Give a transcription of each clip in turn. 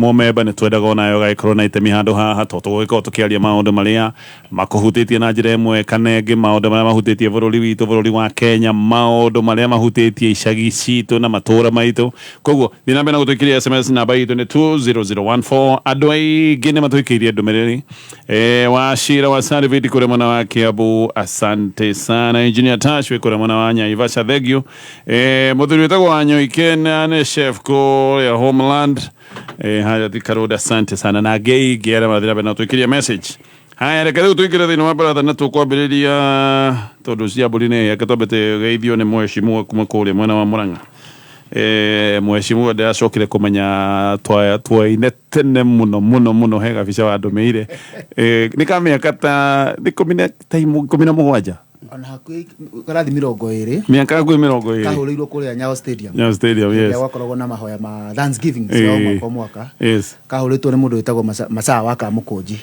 Mũmemba nĩ twendaga onayo ũgagĩkorwo na itemi handũ haha tondũ tũgũgĩkorwo tũkĩaria maũndũ marĩa makũhutĩtie na njĩra ĩmwe kana ĩngĩ, maũndũ marĩa mahutĩtie bũrũri witũ, bũrũri wa Kenya, maũndũ marĩa mahutĩtie icagi citũ na matũũra maitũ. Koguo thiĩ na mbere na gũtũikĩria SMS, namba itũ nĩ 20014. Andũ aingĩ nĩ matũikĩirie ndũmĩrĩri. Wachira wa Sariviti kũrĩa mwena wa Kiambu, asante sana. Engineer Tash wĩ kũrĩa mwena wa Naivasha, thank you. Mũthuri wĩtagwo Wanyoike na nĩ chef kũrĩa Homeland, harĩa Thika Road, asante sana na angĩ aingĩ arĩa marathiĩ na mbere na gũtũikĩria message. Haya, reke rĩu tũingĩre thĩinĩ wa baratha na tũkwambĩrĩria tondũ cia mbũri nĩ reke twambe tũgeithio nĩ mheshimiwa kuma kũrĩa mwena wa Murang'a. Mheshimiwa ndĩracokire kũmenya twaine tene mũno mũno mũno, he gabica wandũmĩire. Nĩ ka mĩaka ta 17. Ona hakuhĩ karathi 20. Mĩaka hakuhĩ 20. Kahũrĩirwo kũrĩa Nyayo Stadium. Nyayo Stadium, yes. Rĩrĩa gwakoragwo na mahoya ma Thanksgiving cia o mwaka o mwaka. Kahũrĩtwo nĩ mũndũ wĩtagwo Masaa wa Kamũkũnji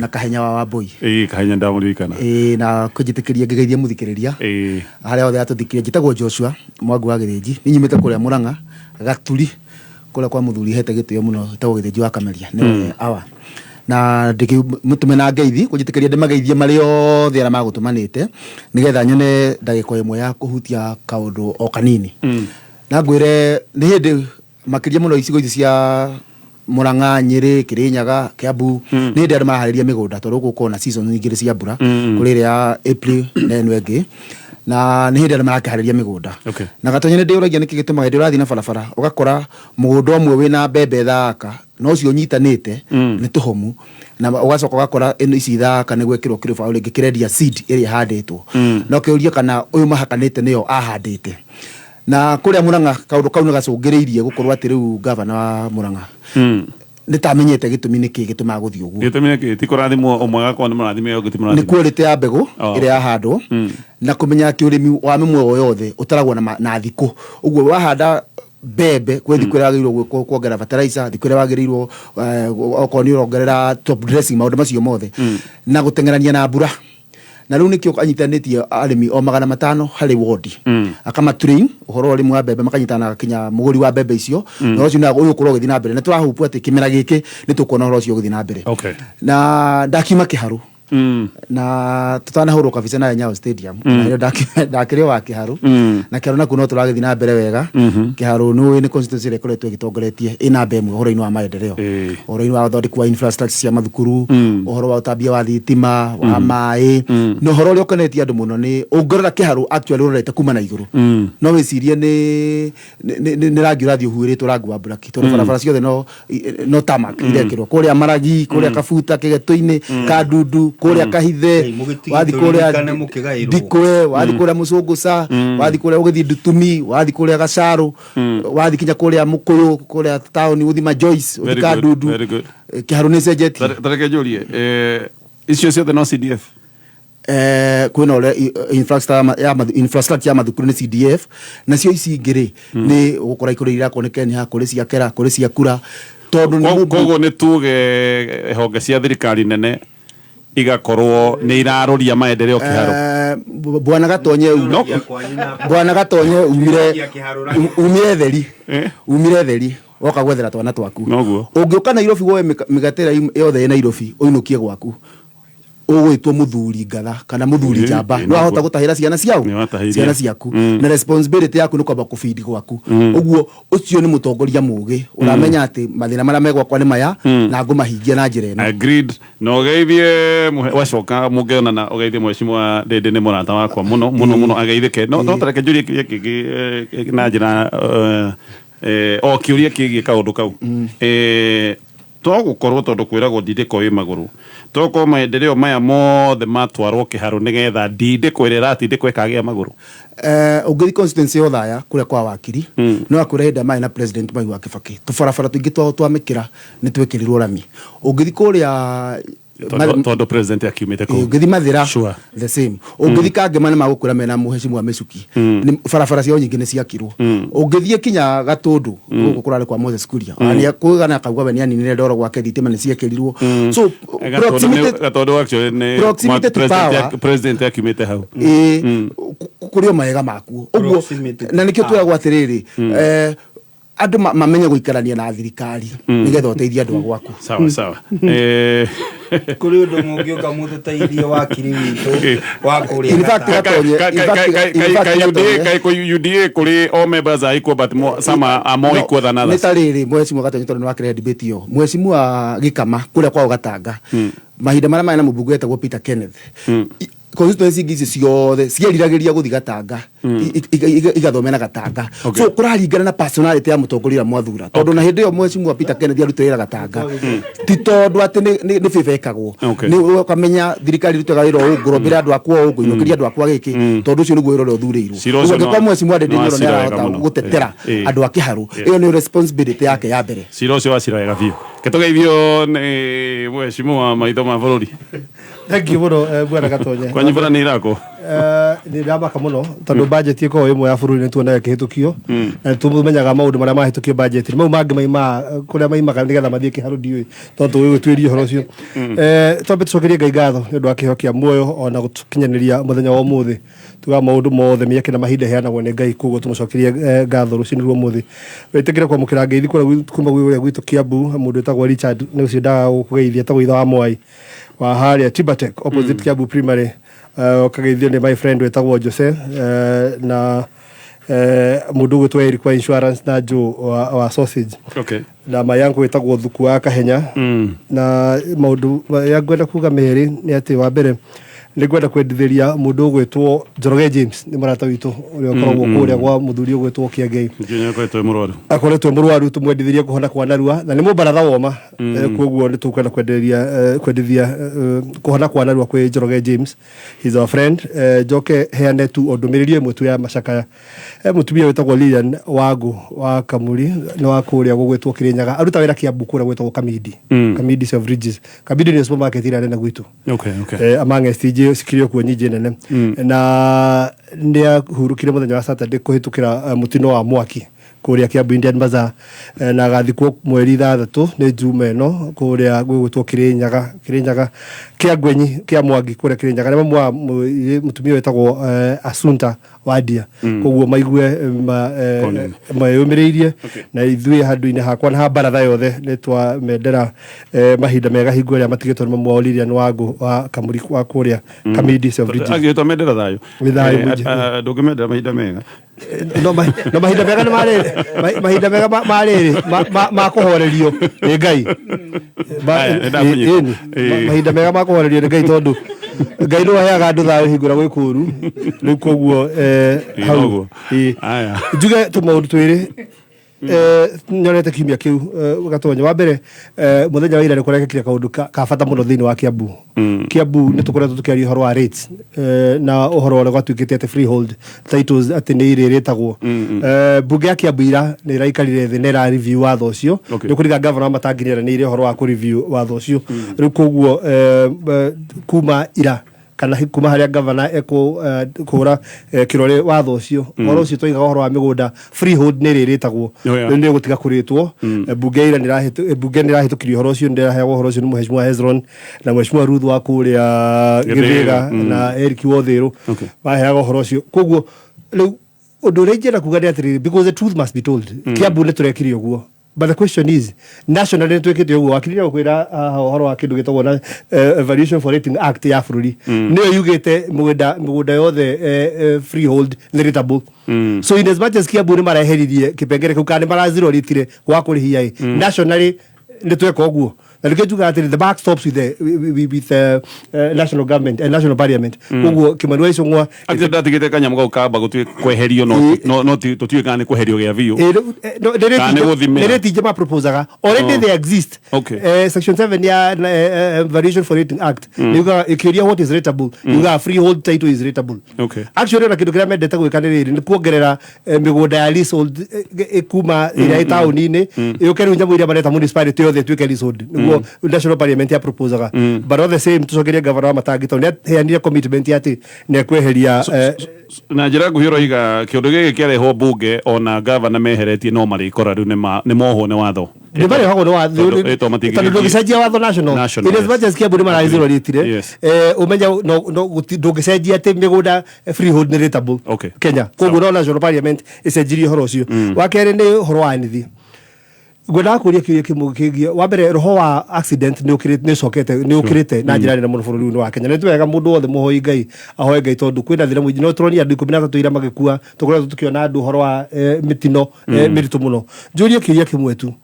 na Kahenya wa Wambũi. Ĩĩ, Kahenya ndamũririkana. Ĩĩ, na kũnjĩtĩkĩria ngĩgeithie mũthikĩrĩria harĩa hothe atũthikĩrĩria. Njĩtagwo Joshua Mwangi wa Gĩthĩnji, niĩ nyumĩte kũrĩa Mũrang'a Gaturi, kũrĩa kwa mũthuri hete gĩtĩo mũno wĩtagwo Gĩthĩnji wa Kameria, nĩwe awa. Na ndĩkĩmũtũme na ngeithi, kũnjĩtĩkĩria ndĩmageithie marĩ othe arĩa magũtũmanĩte, nĩgetha nyone ndagĩka ĩmwe ya kũhutia kaũndũ o kanini. Na ngwĩre nĩ hĩndĩ makĩria mũno icigo ici cia Murang'a, Nyĩrĩ, Kĩrĩnyaga, Kiambu, nĩ hĩndĩ andũ maraharĩria mĩgũnda tondũ gũkũ gũkoragwo na season igĩrĩ cia mbura, kũrĩ ĩrĩa ya April na ĩno ĩngĩ, na nĩ hĩndĩ andũ marakĩharĩria mĩgũnda. Na Gatonye nĩ ndĩũragia nĩkĩ gĩtũmaga hĩndĩ ĩrĩa ũrathiĩ na barabara ũgakora mũgũnda ũmwe wĩna mbembe thaka na ũcio ũnyitanĩte nĩ tũhomu, na ũgacoka ũgakora ĩno ici thaka nĩ gwekĩrwo kĩrũbaũ rĩngĩ kĩrendia seed ĩrĩa ĩhandĩtwo, na ũkĩũria kana ũyũ mahakanĩte nĩyo ahandĩte. Na kũrĩa Murang'a kaũndũ kau nĩ gacũngĩrĩirie gũkorwo atĩ rĩu ngavana wa Murang'a nĩ tamenyete gĩtũmi nĩkĩ gĩtũmaga gũthiĩ ũguo. Gĩtũmi nĩkĩ? Ti kũrathimwo ũmwe agakorwo nĩ mũrathime ũyũ ũngĩ ti Nĩ mũrathime? Quality ya mbegũ ĩrĩa yahandwo, na kũmenya atĩ ũrĩmi wa mĩmera o yothe ũtaragwo na thikũ. Ũguo wahanda mbembe kwĩ thikũ ĩrĩa wagĩrĩirwo kuongerera fertilizer, thikũ ĩrĩa wagĩrĩirwo okorwo nĩ ũrongerera top dressing, maũndũ macio mothe, na gũteng'erania na mbura. Na rĩu nĩkĩo anyitanĩtie arĩmi o 500 harĩ wondi, akama train ũhoro wa ũrĩmi wa mbembe, makanyitana na kinya mũgũri wa mbembe icio, na ũcio ũyũ ũkorwo ũgĩthiĩ na mbere, na tũrahupu atĩ kĩmera gĩkĩ nĩ tũkuona ũhoro ũcio ũgĩthiĩ na mbere. Na ndakiuma Kĩharũ, na tũtanahũrwo kabica nawe Nyayo Stadium, na ĩyo ndakĩrĩ o wa Kĩharũ, na Kĩharũ nakuo no tũragĩthiĩ na mbere wega. Kĩharũ nĩ ũĩ nĩ constituency ĩrĩa ĩkoretwo ĩgĩtongoretie ĩ namba ĩmwe ũhoro-inĩ wa maendeleo, ũhoro-inĩ wa ũthondeki wa infrastructure cia mathukuru, ũhoro wa ũtambia wa thitima, wa maĩ, na ũhoro ũrĩa ũkenetie andũ mũno nĩ ũngĩrora Kĩharũ actually ũrorete kuma na igũrũ, no wĩcirie nĩ rangi ũrathiĩ ũhuĩrĩtwo rangi wa black, tondũ barabara ciothe no tarmac irekĩrwo kũrĩa Maragi, kũrĩa Kabuta, Kĩgetũ-inĩ, Kandundu, kũrĩa Kahithe, Hey, mũgĩtige wathiĩ kũrĩa tũririkane mũkĩgaĩrwo. Ndikwe, wathiĩ kũrĩa Mũcũngũca, wathiĩ kũrĩa ũgĩthiĩ Ndutumi, wathiĩ kũrĩa Gacarũ, wathiĩ kinya kũrĩa Mũkũyũ, kũrĩa taũni, ũthiĩ Majoice, ũthiĩ Very good, Kandundu. very good. Kĩharũ nĩ ĩcenjetie. Tareke njũrie, icio ciothe no CDF? Kwĩna ũrĩa infrastructure ya mathukuru nĩ CDF, nacio ici ingĩ rĩ, nĩ ũgũkora ikũrĩ irakwo nĩ Kenya, kũrĩ cia Kera, kũrĩ cia Kura, tondũ nĩ Koguo nĩ tuge honge cia thirikari nene igakorwo nĩ iraroria maendeleo Kĩharũ. Bwana Gatonye No. Bwana Gatonye umire theri, umire theri woka gwethera twana twaku. Noguo. Ũngĩũka Nairobi woe mĩgate ĩrĩa yothe ĩ Nairobi ũinũkie gwaku, ũgwĩtwo mũthuri ngatha kana mũthuri njamba. Nĩ wahota gũtahĩra ciana ciao, Nĩ watahĩire. Ciana ciaku, na responsibility yaku nĩ kwamba kũbindi gwaku. Ũguo ũcio nĩ mũtongoria mũgĩ ũramenya atĩ mathĩna marĩa me gwakwa nĩ maya na ngũmahingia na njĩra ĩno. Agreed. Na ũgeithie wacoka mũngĩonana ũgeithie mheshimiwa Ndĩndĩ, nĩ mũrata wakwa mũno mũno mũno, ageithĩke. No tareke njũrie kĩũria kĩngĩ, na njĩra o kĩũria kĩgiĩ kaũndũ kau. To gũkorwo tondũ kwĩragwo ndindĩko ĩ magũrũ, to gũkorwo maendeleo maya mothe matwarwo Kĩharũ nĩgetha ndindĩko ĩrĩa ĩratindĩkwo ĩkagĩa magũrũ? Ũngĩthiĩ constituency ya Othaya kũrĩa kwa wakiri, no akwĩra hĩndĩ ĩrĩa marĩ na president Mwai wa Kibaki, tũbarabara tũingĩ twao twa mĩkĩra nĩ twekĩrirwo rami. Ũngĩthiĩ kũrĩa Tondũ president akiumĩte kũu. Ũngĩthiĩ Mathĩra, the same. Ũngĩthiĩ Kangema nĩ magũkwĩra mena mũhecimu wa Mĩcuki, barabara ciao nyingĩ nĩ ciakirwo. Ũngĩthiĩ kinya Gatũndũ, gũkũ kũrarĩ kwa Moses Kuria, ona nĩ akauga we nĩ aninire ndoro gwake, thitima nĩ ciekĩrirwo. So Gatũndũ actually nĩ proximity to power. President akiumĩte hau. Ĩĩ, kũrĩ o mawega makuo ũguo, Proximity to na nĩkĩo power. twĩragwo atĩrĩrĩ, Andũ mamenye gũikarania na thirikari nĩgetha ũteithie andũ a gwaku. Sawa sawa. Kũrĩ ũndũ mũngĩũka mũtũteithie, wakiri witũ wa kũrĩa In fact, Gatanga. Gatonye, in fact, Gatonye. UDA kũrĩ all members are equal, but more, some are more equal than Nĩ others. ta rĩrĩ, mheshimiwa Gatonye, tondũ nĩ wakĩrehe debate ĩyo, mheshimiwa Gĩkama kũrĩa kwao Gatanga, mahinda marĩa marĩ na mũmbunge wetagwo Peter Kenneth, constituency ingĩ ici ciothe cieriragĩria gũthiĩ Gatanga igathome na Gatanga. So kũraringana na personality ya mũtongoria ũrĩa mwathura, tondũ na hĩndĩ ĩyo mheshimiwa Peter Kenneth arutire wĩra Gatanga ti tondũ atĩ nĩ favor ĩkagwo. Nĩ ũkamenya thirikari ĩrutaga wĩra ũũ, ngũrombĩra andũ akwa ũũ, ngũinũkĩria andũ akwa gĩkĩ, tondũ ũcio nĩguo wĩra ũrĩa ũthurĩirwo. Cira ũcio Ũguo angĩkorwo mheshimiwa Ndindi no Nyoro nĩ acira wega arahota mũno. gũtetera andũ a Kĩharũ, ĩyo nĩ responsibility yake ya mbere. Cira ũcio wacira wega biũ. Ketũgeithio nĩ mheshimiwa maitho ma bũrũri. Thank you mũno, bwana Gatonye. Kwanyu mbura nĩ irakwo? Nĩ ndamaka mũno tondũ budget ĩkoragwo ĩmwe ya bũrũri, nĩ tuonaga ĩkĩhĩtũkio na nĩ tũmenyaga maũndũ marĩa mahĩtũkio budget. Mau mangĩ maimaga kũrĩa maimaga nĩgetha mathiĩ kĩharũ ndiũĩ, tondũ tũgũgĩtuĩria ũhoro ũcio. Twambe tũcokerie Ngai ngatho nĩ ũndũ wa kĩheo kĩa muoyo ona gũtũkinyanĩria mũthenya wa ũmũthĩ. Tuga maũndũ mothe, mĩeke na mahinda iheanagwo nĩ Ngai, koguo tũmũcokerie ngatho rũcinĩ rwa ũmũthĩ. Wĩtĩkĩre kwamũkĩra ngeithi kũrĩa kuma kũrĩa gwitũ Kiambu, mũndũ wĩtagwo Richard nĩ ũcio ndaga gũkũgeithia, etagwo ithe wa Mwai wa harĩa Tibatek opposite Kiambu Primary. Ũkageithio nĩ my friend wĩtagwo Jose, na mũndũ ũgwĩtwo Eric wa insurance na Joe wa sausage na mayangu wĩtagwo Thuku wa Kahenya. Na maũndũ marĩa ngwenda kuga merĩ nĩ atĩ, wa mbere, nĩ ngwenda kwendithĩria mũndũ ũgwĩtwo Njoroge James, nĩ mũrata witũ ũrĩa ũkoragwo kũrĩa gwa mũthuri ũgwĩtwo Kĩengei. Nginya akoretwo e mũrwaru. Akoretwo e mũrwaru, tũmwendithĩrie kũhona kwa narua, na nĩ mũbaratha woma. Koguo nĩ tũkwenda kwenderia kwendithia kũhona kwa narua kwĩ Njoroge James. He's our friend. Njoke heane tu o ndũmĩrĩri ĩmwe tu ya macakaya. Mũtumia wĩtagwo Lilian Wangu wa Kamuri, nĩ wa kũrĩa gũgwĩtwo Kĩrĩnyaga, aruta wĩra Kiambu kũrĩa gwĩtagwo Kamindi. Kamindi Selfridges, Kamindi nĩ supermarket ĩrĩa nene gwitũ. Among STJ cikĩrĩ o kuo nyingĩ nene, na nĩ ahurũkire mũthenya wa Saturday kũhĩtũkĩra mũtino wa mwaki kũrĩa Kiambu Indian Bazaar, na agathikwo mweri 6, nĩ Juma ĩno, kũrĩa gwĩgwĩtwo Kĩrĩnyaga, Kĩrĩnyaga kĩa Ngwenyi kĩa Mwangi kũrĩa Kĩrĩnyaga. Nĩ mamu wa mũtumia wĩtagwo Asunta Wadia. Koguo maigue Pole. meyũmĩrĩirie na ithuĩ handũ-inĩ hakwa na ha baratha yothe nĩ twamendera mahinda mega hingo ĩrĩa matigĩtwo nĩ mamu wao Lilian Wangu wa Kamuri wa kũrĩa Kamindi Selfridges. Agĩtwa mendera thayũ. Nĩ thayũ mũingĩ. Ndũngĩmendera mahinda mega. No mahinda mega nĩ marĩrĩ, mahinda mega marĩrĩ ma kũhorerio nĩ Ngai. Aya, nĩ ndakũnyita. Ĩni. Mahinda mega ma kũhorerio nĩ Ngai, tondũ Ngai nĩwe ũheaga andũ thayũ hingo ĩrĩa gwĩ kũũru. Rĩu koguo hau noguo. Ĩĩ. Aya. Njuge tũmaũndũ twĩrĩ nyonete kiumia kĩu, Gatonye. Wa mbere, mũthenya wa ira nĩ kũrekĩkire kaũndũ ka bata mũno thĩinĩ wa Kiambu. Kiambu nĩ tũkoretwo tũkĩaria ũhoro wa rates, na ũhoro ũrĩa gwatuĩkĩte atĩ freehold titles atĩ nĩ irĩrĩtagwo. Mbunge ya Kiambu ira nĩ ĩraikarire thĩ na ĩra review watho ũcio. Nĩ kũringa gavana wa Matangi nĩ eranĩire ũhoro wa kũ review watho ũcio. Rĩu koguo kuma ira kana kuma harĩa gavana ekũhũra kĩrore watho ũcio, ũhoro ũcio twoigaga ũhoro wa mĩgũnda freehold nĩ ĩrĩrĩtagwo, Oh, yeah. rĩu nĩ ĩgũtiga kũrĩtwo. Mbunge ira mbunge nĩ ĩrahĩtũkirie ũhoro ũcio, nĩ ĩraheagwo ũhoro ũcio nĩ mheshimiwa Hezron na mheshimiwa Ruth wa kũrĩa Gĩthĩga, Gĩthĩga na Eric Wothĩrũ. Maheaga ũhoro ũcio. Koguo rĩu ũndũ ũrĩa ingĩenda kuga nĩ atĩrĩrĩ, because the truth must be told, Kiambu nĩ tũrekire ũguo, but the question is, nationally nĩ twĩkĩte ũguo? Wakiri nĩ gũkwĩra haha ũhoro wa kĩndũ gĩtagwo na Evaluation for Rating Act ya bũrũri, nĩyo yugĩte mĩgũnda yothe freehold nĩ rateable. So in as much as Kiambu nĩ mareheririe kĩpengere kĩu kana nĩ marazirorĩtire gwa kũrĩhia ĩ, nationally nĩ tweka ũguo? Na nĩkĩo njugaga atĩrĩ, the buck stops with the national government and national parliament. Koguo Kimani wa Ichung'wa Actually, ndatigĩte kanyamũ kau kamba gũtuĩ kweherio, no tũtiũĩ kana nĩ kweherio gĩa biũ. No, Kana nĩ gũthimĩra. nĩ rate maproposaga already. Oh. They exist. Section 7 ya Variation for Rating Act yugaga, ĩkĩũria what is rateable, yugaga freehold title is rateable. Actually, ona kĩndũ kĩrĩa mendete gwĩka nĩ rĩrĩ, nĩ kuongerera mĩgũnda ya leasehold, kuma ĩrĩa ĩ taũni-inĩ ĩũke rĩu nyamũ iria mareta municipality yothe ĩtuĩke leasehold nĩguo. Nĩguo national parliament ya proposaga, but all the same tũcokerie governor wa Matangi tondũ nĩ aheanire commitment ya atĩ nĩ ekweheria Na njĩra nguhĩ ũroiga kĩũndũ gĩkĩ kĩarehwo bunge, ona gavana meheretie no marĩkora rĩu nĩ mohwo nĩ watho. Nĩ marĩhagwo nĩ watho. Tondũ matingĩgĩthiĩ- Tondũ ndũngĩcenjia watho national. National, In as yes. much as Kiambu nĩ maraizorĩtire, ũmenye no ndũngĩcenjia atĩ mĩgũnda freehold nĩ rateable Kenya. Koguo no national parliament ĩcenjirie ũhoro ũcio. Wa kerĩ nĩ ũhoro wa nithi. Ngwendaga kũria kĩũria kĩmwe kĩgiĩ wa mbere, roho wa accident nĩ ũkĩrĩte, nĩ ũcokete, nĩ ũkĩrĩte na njĩra nene mũno bũrũri-inĩ wa Kenya. Nĩ wega mũndũ wothe mũhoi Ngai ahoe Ngai tondũ kwĩna thĩna mũingĩ. No tũronire andũ 13 ira magĩkua, tũkoretwo tũkĩona andũ ũhoro wa mĩtino mĩritũ mũno. Njũrie kĩũria kĩmwe tu,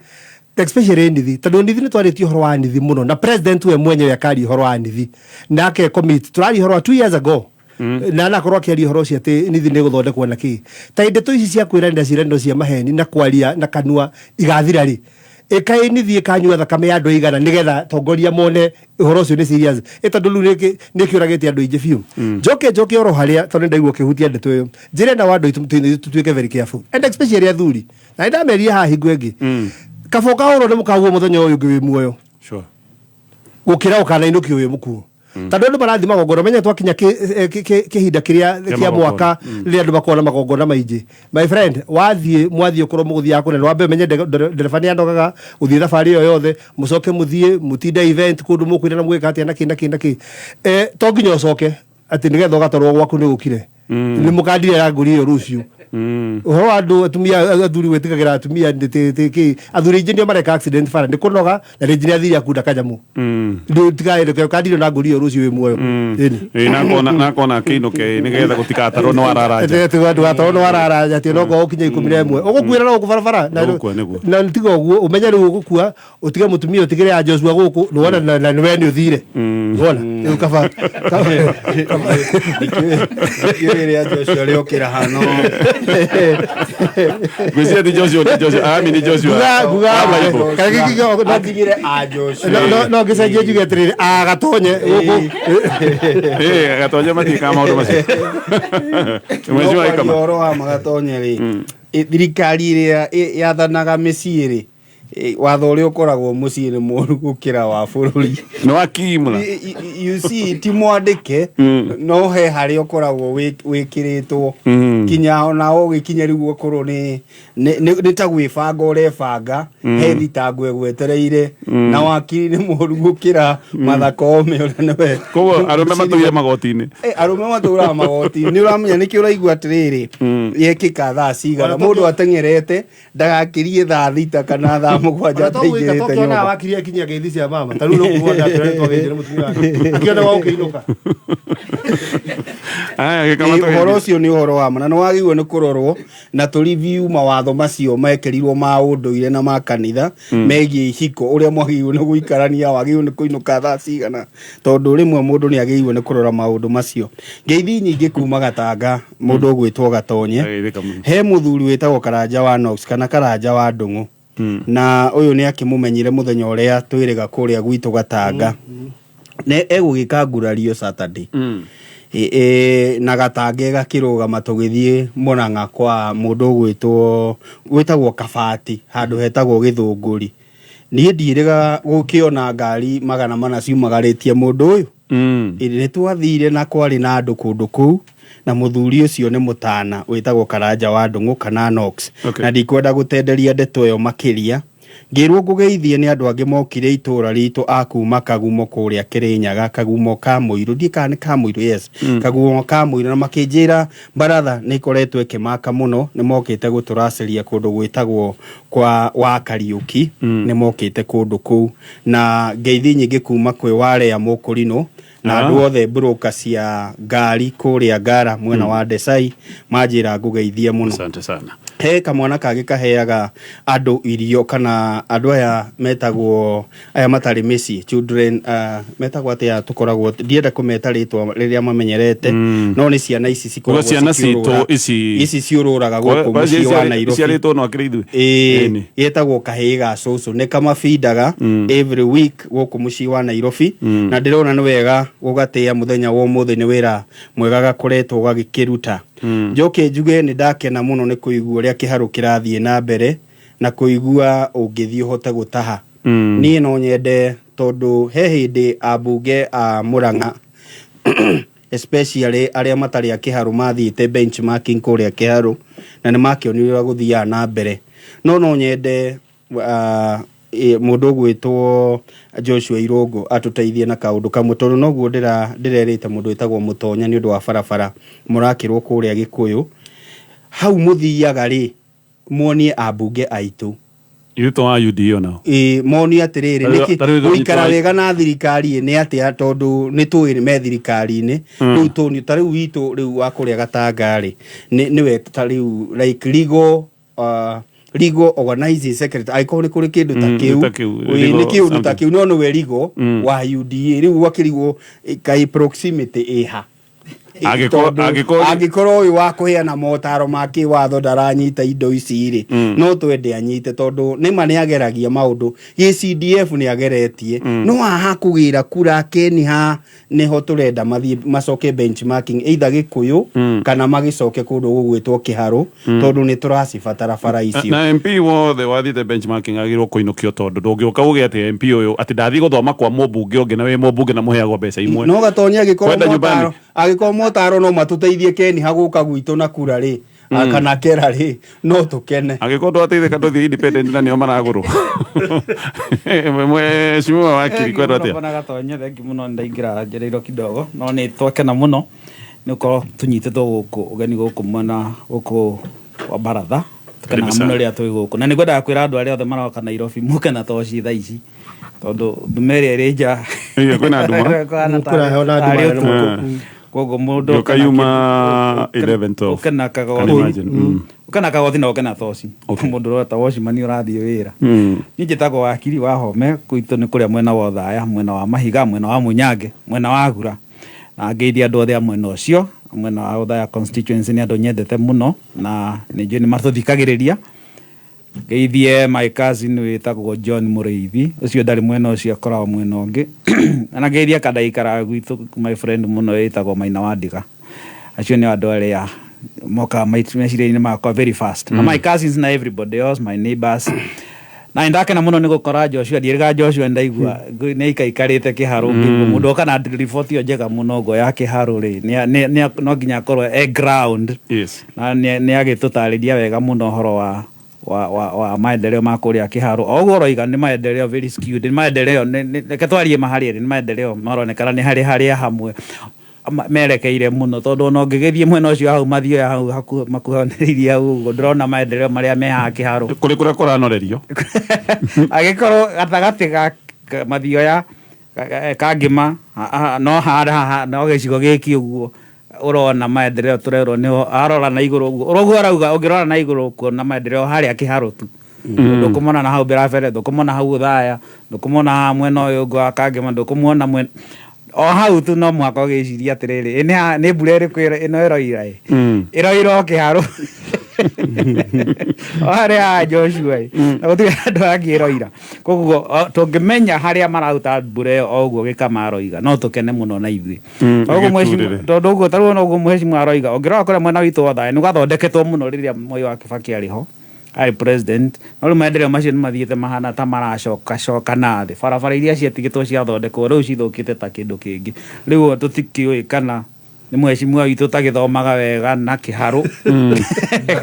especially nithi, tondũ nithi nĩ twarĩtie ũhoro wa nithi mũno na president we mwenyewe akaria ũhoro wa nithi nake commit tũraria ũhoro wa 2 years ago na anakorwo akĩaria ũhoro ũcio atĩ nithi nĩ gũthondekwo na kĩ ta ndeto ici cia kwĩranĩra ciĩranĩro cia maheni na kwaria na kanua igathira rĩ. Ĩkaĩ nithi ĩkanyua thakame ya andũ aigana nĩgetha tongoria mone ũhoro ũcio nĩ serious, ĩ tondũ rĩu nĩ kĩũragĩte andũ aingĩ biũ. Njoke oro harĩa tondũ nĩndaigua ũkĩhutia ndeto ĩyo, njĩre na andũ aitũ tũtuĩke very careful and especially athuri, na nĩndamerire haha hingo ĩngĩ, kaba ũkahũrwo nĩ mũkaguo mũthenya ũyũ ũngĩ wĩ muoyo gũkĩra ũkanainũkio wĩ mũkuo, tondũ andũ marathiĩ magongona. Menya twakinya kĩhinda kĩrĩa Kĩa kĩa magongona. Mwaka rĩrĩa andũ makoragwo na magongona maingĩ, my friend, wathiĩ mwathiĩ ũkorwo mũgũthiaga kũnene, wambe ũmenye ndereba nĩ anogaga gũthiĩ thabarĩ ĩyo yothe, mũcoke mũthiĩ mũtinde event kũndũ mũkwĩra na mũgĩka atĩa na kĩ na kĩ na kĩ. To nginya ũcoke atĩ nĩgetha ũgatwarwo gwaku nĩ ũkire nĩ mũkandire ngũri ĩyo rũciũ. Ũhoro wa andũ atumia, athuri gwĩtigagĩra atumia nĩ kĩ athuri aingĩ nĩo mareka accident bara nĩ kũnoga na rĩngĩ nĩ athire akunda kanyamũ. Ndũtigae kandire na ngũri ĩyo rũciũ wĩ muoyo. Ĩni. Ĩ, nakona kĩinũke nĩgetha gũtigatarwo nĩ wararanja. Ndũgatarwo nĩ wararanja atĩ onokorwo ũkinye 11 ũgũkuĩra no gũkũ barabara. Ũgũkua, nĩguo. Na tiga ũguo, ũmenye rĩu ũgũkua ũtige mũtumia, ũtigĩre ya Joshua gũkũ nĩwona na nĩwe nĩ ũthire wona rĩu kaba. Ndikĩũĩ rĩrĩa Joshua rĩokĩra hano. Ngwĩciria ti Joshua, nĩ Joshua ami nĩ Joshua. Nguga Wa Bible. kana Atigire a Joshua. No ngĩcenjie njuge atĩrĩrĩ, agatonye gũkũ. Ĩ, gatonye matiĩkaga maũndũ macio. No Mwezi wa kwaria ikama. ũhoro wa magatonye rĩ, thirikari ĩrĩa yathanaga mĩciĩ rĩ, watho ũrĩa ũkoragwo mũciĩ nĩ mũru gũkĩra wa bũrũri. Nĩ wakimũra. You see, ti mwandĩke, no he harĩa ũkoragwo wĩkĩrĩtwo kinya ona ũgĩkinya rĩu ũkorwo nĩ ta gwĩbanga ũrebanga, he thitango ĩgwetereire na wakiri nĩ mũru gũkĩra Martha Koome ũrĩa nĩwe. Koguo arũme matũire magoti-inĩ. Arũme matũraga magoti. Nĩ ũramenya nĩkĩo ũraigua atĩrĩrĩ, yekĩka thaa cigana mũndũ ateng'erete ndagakĩrie thaa 6 kana thaa 7 ataingĩrĩte tokĩonaga nyũmba. Wakiri akinyia ngeithi cia mama ta rĩu nĩkuona atĩrĩ twagĩire mũtumia wake akĩona wa ũkĩinũka. Aya, gĩkama Ũhoro tũgĩthiĩ. Ũcio nĩ ũhoro wa ma na nĩ wagĩrĩirwo nĩ kũrorwo na tũ review mawatho macio mekĩrirwo ma ũndũire na ma kanitha megiĩ ihiko, ũrĩa mwagĩrĩirwo nĩ gũikarania, wagĩrĩirwo nĩ kũinũka thaa cigana, tondũ rĩmwe mũndũ nĩ agĩrĩirwo nĩ kũrora maũndũ macio. Ngeithi nyingĩ kuma Gatanga, mũndũ ũgwĩtwo Gatonye. Ageithĩka mũno. He mũthuri wĩtagwo Karanja wa Knox kana Karanja wa Ndũng'ũ, na ũyũ nĩ akĩmũmenyire mũthenya ũrĩa twĩrĩga kũrĩa gwitũ Gatanga nĩ egũgĩka ngurario Saturday. Na Gatanga ĩgakĩrũgama tũgĩthiĩ Mũrang'a kwa mũndũ ũgwĩtwo gwĩtagwo Kabati, handũ hetagwo Gĩthũngũri. Niĩ ndiĩrĩga gũkĩona ngari 400 ciumagarĩtie mũndũ ũyũ. Ĩ, nĩ twathire na kwarĩ na andũ kũndũ kũu na mũthuri ũcio nĩ mũtana wĩtagwo Karanja wa Ndũng'ũ kana Knox. Na ndikwenda gũtenderia ndeto ĩyo makĩria. Ngĩrwo ngũgeithie nĩ andũ angĩ mokire itũra ritũ a kuma Kagumo kũrĩa Kĩrĩnyaga, Kagumo ka Mũirũ, ndiĩ kana nĩ ka Mũirũ, yes, Kagumo ka Mũirũ, na makĩnjĩra baratha nĩ ĩkoretwo ĩkĩmaka mũno, nĩ mokĩte gũtũracĩria kũndũ gwĩtagwo kwa wa Kariũki, nĩ mokĩte kũndũ kũu. Na ngeithi nyingĩ kuma kwĩ Warea Mũkũrinũ na andũ othe broker cia ngari kũrĩa Ngara mwena wa Desai manjĩra ngũgeithie mũno. Asante sana. He kamwana kangĩ kaheaga andũ irio kana andũ aya metagwo aya matarĩ mĩciĩ, children, metagwo atĩa, tũkoragwo ndienda kũmeta rĩtwa rĩrĩa mamenyerete, no nĩ ciana ici cikoragwo Ũguo ciana cikĩũrũra- citũ ici- ici ciũrũraga gũkũ mũciĩ wa Nairobi. Ciarĩtwo no akĩrĩ ithuĩ. Ĩĩ, Ĩni. Ĩtagwo kahĩĩ ga cũcũ, nĩ kamabindaga every week gũkũ mũciĩ wa Nairobi, na ndĩrona nĩ wega gũgatĩĩa mũthenya wa ũmũthĩ nĩ wĩra mwega gakoretwo gagĩkĩruta. Njoke njuge nĩ ndakena mũno nĩ kũigua ũrĩa kĩharũ kĩrathiĩ na mbere na kũigua ũngĩthiĩ ũhote gũtaha. Niĩ no nyende tondũ he hĩndĩ ambunge a Murang'a, especially arĩa matarĩ a Kĩharũ, mathiĩte benchmarking kũrĩa Kĩharũ na nĩ makĩonire ũrĩa gũthiaga na mbere. No nyende mũndũ ũgwĩtwo Joshua Irũngũ atũteithie na kaũndũ kamwe, tondũ noguo ndĩrerĩte mũndũ wĩtagwo Mũtonya nĩ ũndũ wa barabara mũrakĩrwo kũrĩa Gĩkũyũ hau mũthiaga rĩ, muonie ambunge aitũ. Ithuĩ to a UDA nao. Ĩ monie atĩrĩrĩ, nĩkĩ tarĩu ithuĩ gũikara wega na thirikari ĩ, nĩ atĩa, tondũ nĩ tũĩ me thirikari-inĩ rĩu tũni ta rĩu witũ rĩu wa kũrĩa Gatanga rĩ, nĩwe ta rĩu like legal organizing secretary, angĩkorwo nĩ kũrĩ kĩndũ ta kĩu. Ta kĩu, Ĩ, legal nĩ kĩũndũ ta something. kĩu, no nĩwe legal wa UDA. Rĩu gwakĩrigwo kaĩ proximity ĩha? Tondũ angĩkorwo ũyũ wa kũheana motaro ma kĩwatho ndaranyita indo ici rĩ, no twende anyite, tondũ nĩma nĩ ageragia maũndũ gĩ CDF nĩ ageretie, no haha kũgĩra kura keni ha nĩho tũrenda mathiĩ macoke benchmarking, either Gĩkũyũ kana magĩcoke kũndũ gũgwĩtwo Kĩharũ, tondũ nĩ tũracibatara bara icio. Na MP wothe wathiĩte benchmarking agĩrĩirwo kũinũkio, tondũ ndũngĩũka uge atĩ MP ũyũ atĩ ndathiĩ gũthoma kwa mũmbunge ũngĩ na wĩ mũmbunge na mũheagwo mbeca imwe. No Gatonya, angĩkorwo Kwenda nyumbani. motaro, angĩkorwo motaro no matũteithie keni hagũka gwitũ na kura rĩ, kana kera rĩ, no tũkene. Angĩkorwo ndwateithĩka ndũthiĩ independent na nĩo maragũrwo. Mheshimiwa wakiri, kwendwo atĩa? Bwana Gatonye, thengi mũno. Ndaingĩra njereirwo kidogo, no nĩ twakena mũno nĩ gũkorwo tũnyitĩtwo gũkũ ũgeni gũkũ mwena gũkũ wa baratha. Karibu Tũkenaga sana. mũno rĩrĩa twĩ gũkũ, na nĩ ngwendaga kwĩra andũ arĩa othe maroka Nairobi mũke na toci thaa ici, tondũ nduma ĩrĩa ĩrĩ nja. Ĩĩ, kwĩna nduma. Kũhana Kwĩna heho na nduma tarĩ nene ũtukũ. mũno. Koguo mũndũ Nyoka yuma 11, 12. ũke na Can kagothi. imagine. Ũke na kagothi na ũke na toci. Mũndũ ũrota wocimani ũrathiĩ wĩra. Niĩ njĩtagwo Wakiri wa Home. Gwitũ nĩ kũrĩa mwena wa Othaya, mwena wa Mahiga, mwena wa Munyange, mwena wa Gura, na ngeithia andũ othe a mwena ũcio, mwena wa Othaya constituency. Nĩ andũ nyendete mũno na nĩ njũĩ nĩ matũthikagĩrĩria. Ngeithie my cousin wĩtagwo John Mũrĩithi, ũcio ndarĩ mwena ũcio, akoragwo mwena ũngĩ. Na ngeithie kandaikaraga gwitũ, my friend mũno, wĩtagwo Maina wa Ndiga. Acio nĩ andũ arĩa mokaga meciria-inĩ makwa very fast, na my cousins na everybody else, my neighbors. Na nĩndakena mũno nĩ gũkora Joshua. Ndiĩrĩga Joshua, ndaigua nĩ aikaikarĩte Kĩharũ, ngĩigua mũndũ oka na riboti ĩyo njega mũno ũguo ya Kĩharũ rĩ, no nginya akorwo e ground. Na nĩ agĩtũtarĩria wega mũno ũhoro wa maendeleo ma kũrĩa Kĩharũ. O ũguo ũroiga, nĩ maendeleo very skewed, nĩ maendeleo reke twarie ma harĩa ĩrĩ, nĩ maendeleo maronekana nĩ harĩ harĩa hamwe merekeire mũno, tondũ ona ũngĩgĩthiĩ mwena ũcio hau mathioya hau makuhanĩrĩirie hau ũguo, ndĩrona maendeleo marĩa me haha Kĩharũ. Kũrĩ kũrĩa kũranorerio. Angĩkorwo gatagatĩ ga mathioya Kangĩma no harĩa haha no gĩcigo gĩkĩ ũguo ũrona maendeleo tũrerwo nĩho arora na igũrũ ũguo ũguo arauga, ũngĩrora na igũrũ ũkuona maendeleo harĩa Kĩharũ tu. Ndũkũmona na hau Mbirabere, ndũkũmona hau Ũthaya, ndũkũmona haha mwena ũyũ ũngĩ wa Kangĩma, ndũkũmona mwena o hau tu. No mũhaka ũgĩciria atĩrĩrĩ, ĩ nĩ mbura ĩrĩkũ ĩno ĩroira? Ĩ ĩroira o Kĩharũ o harĩa haha Joshua ĩ, na gũtirĩ handũ hangĩ ĩroira. Koguo tũngĩmenya harĩa mararuta mbura ĩyo o ũguo Gĩkama aroiga, no tũkene mũno na ithuĩ. Tondũ ũguo ĩgĩturĩre. Tondũ ũguo tarĩu ona ũguo mheshimiwa aroiga, ũngĩrora kũrĩa mwena witũ wa Othaya nĩ gwathondeketwo mũno rĩrĩa Mwai wa Kibaki arĩ ho arĩ president, no rĩu maendeleo macio nĩ mathiĩte mahana ta maracoka coka na thĩ. Barabara iria ciatigĩtwo ciathondekwo rĩu cithũkĩte ta kĩndũ kĩngĩ. Rĩu tũtikĩũĩ kana nĩ mheshimiwa witũ ũtagĩthomaga wega na Kĩharũ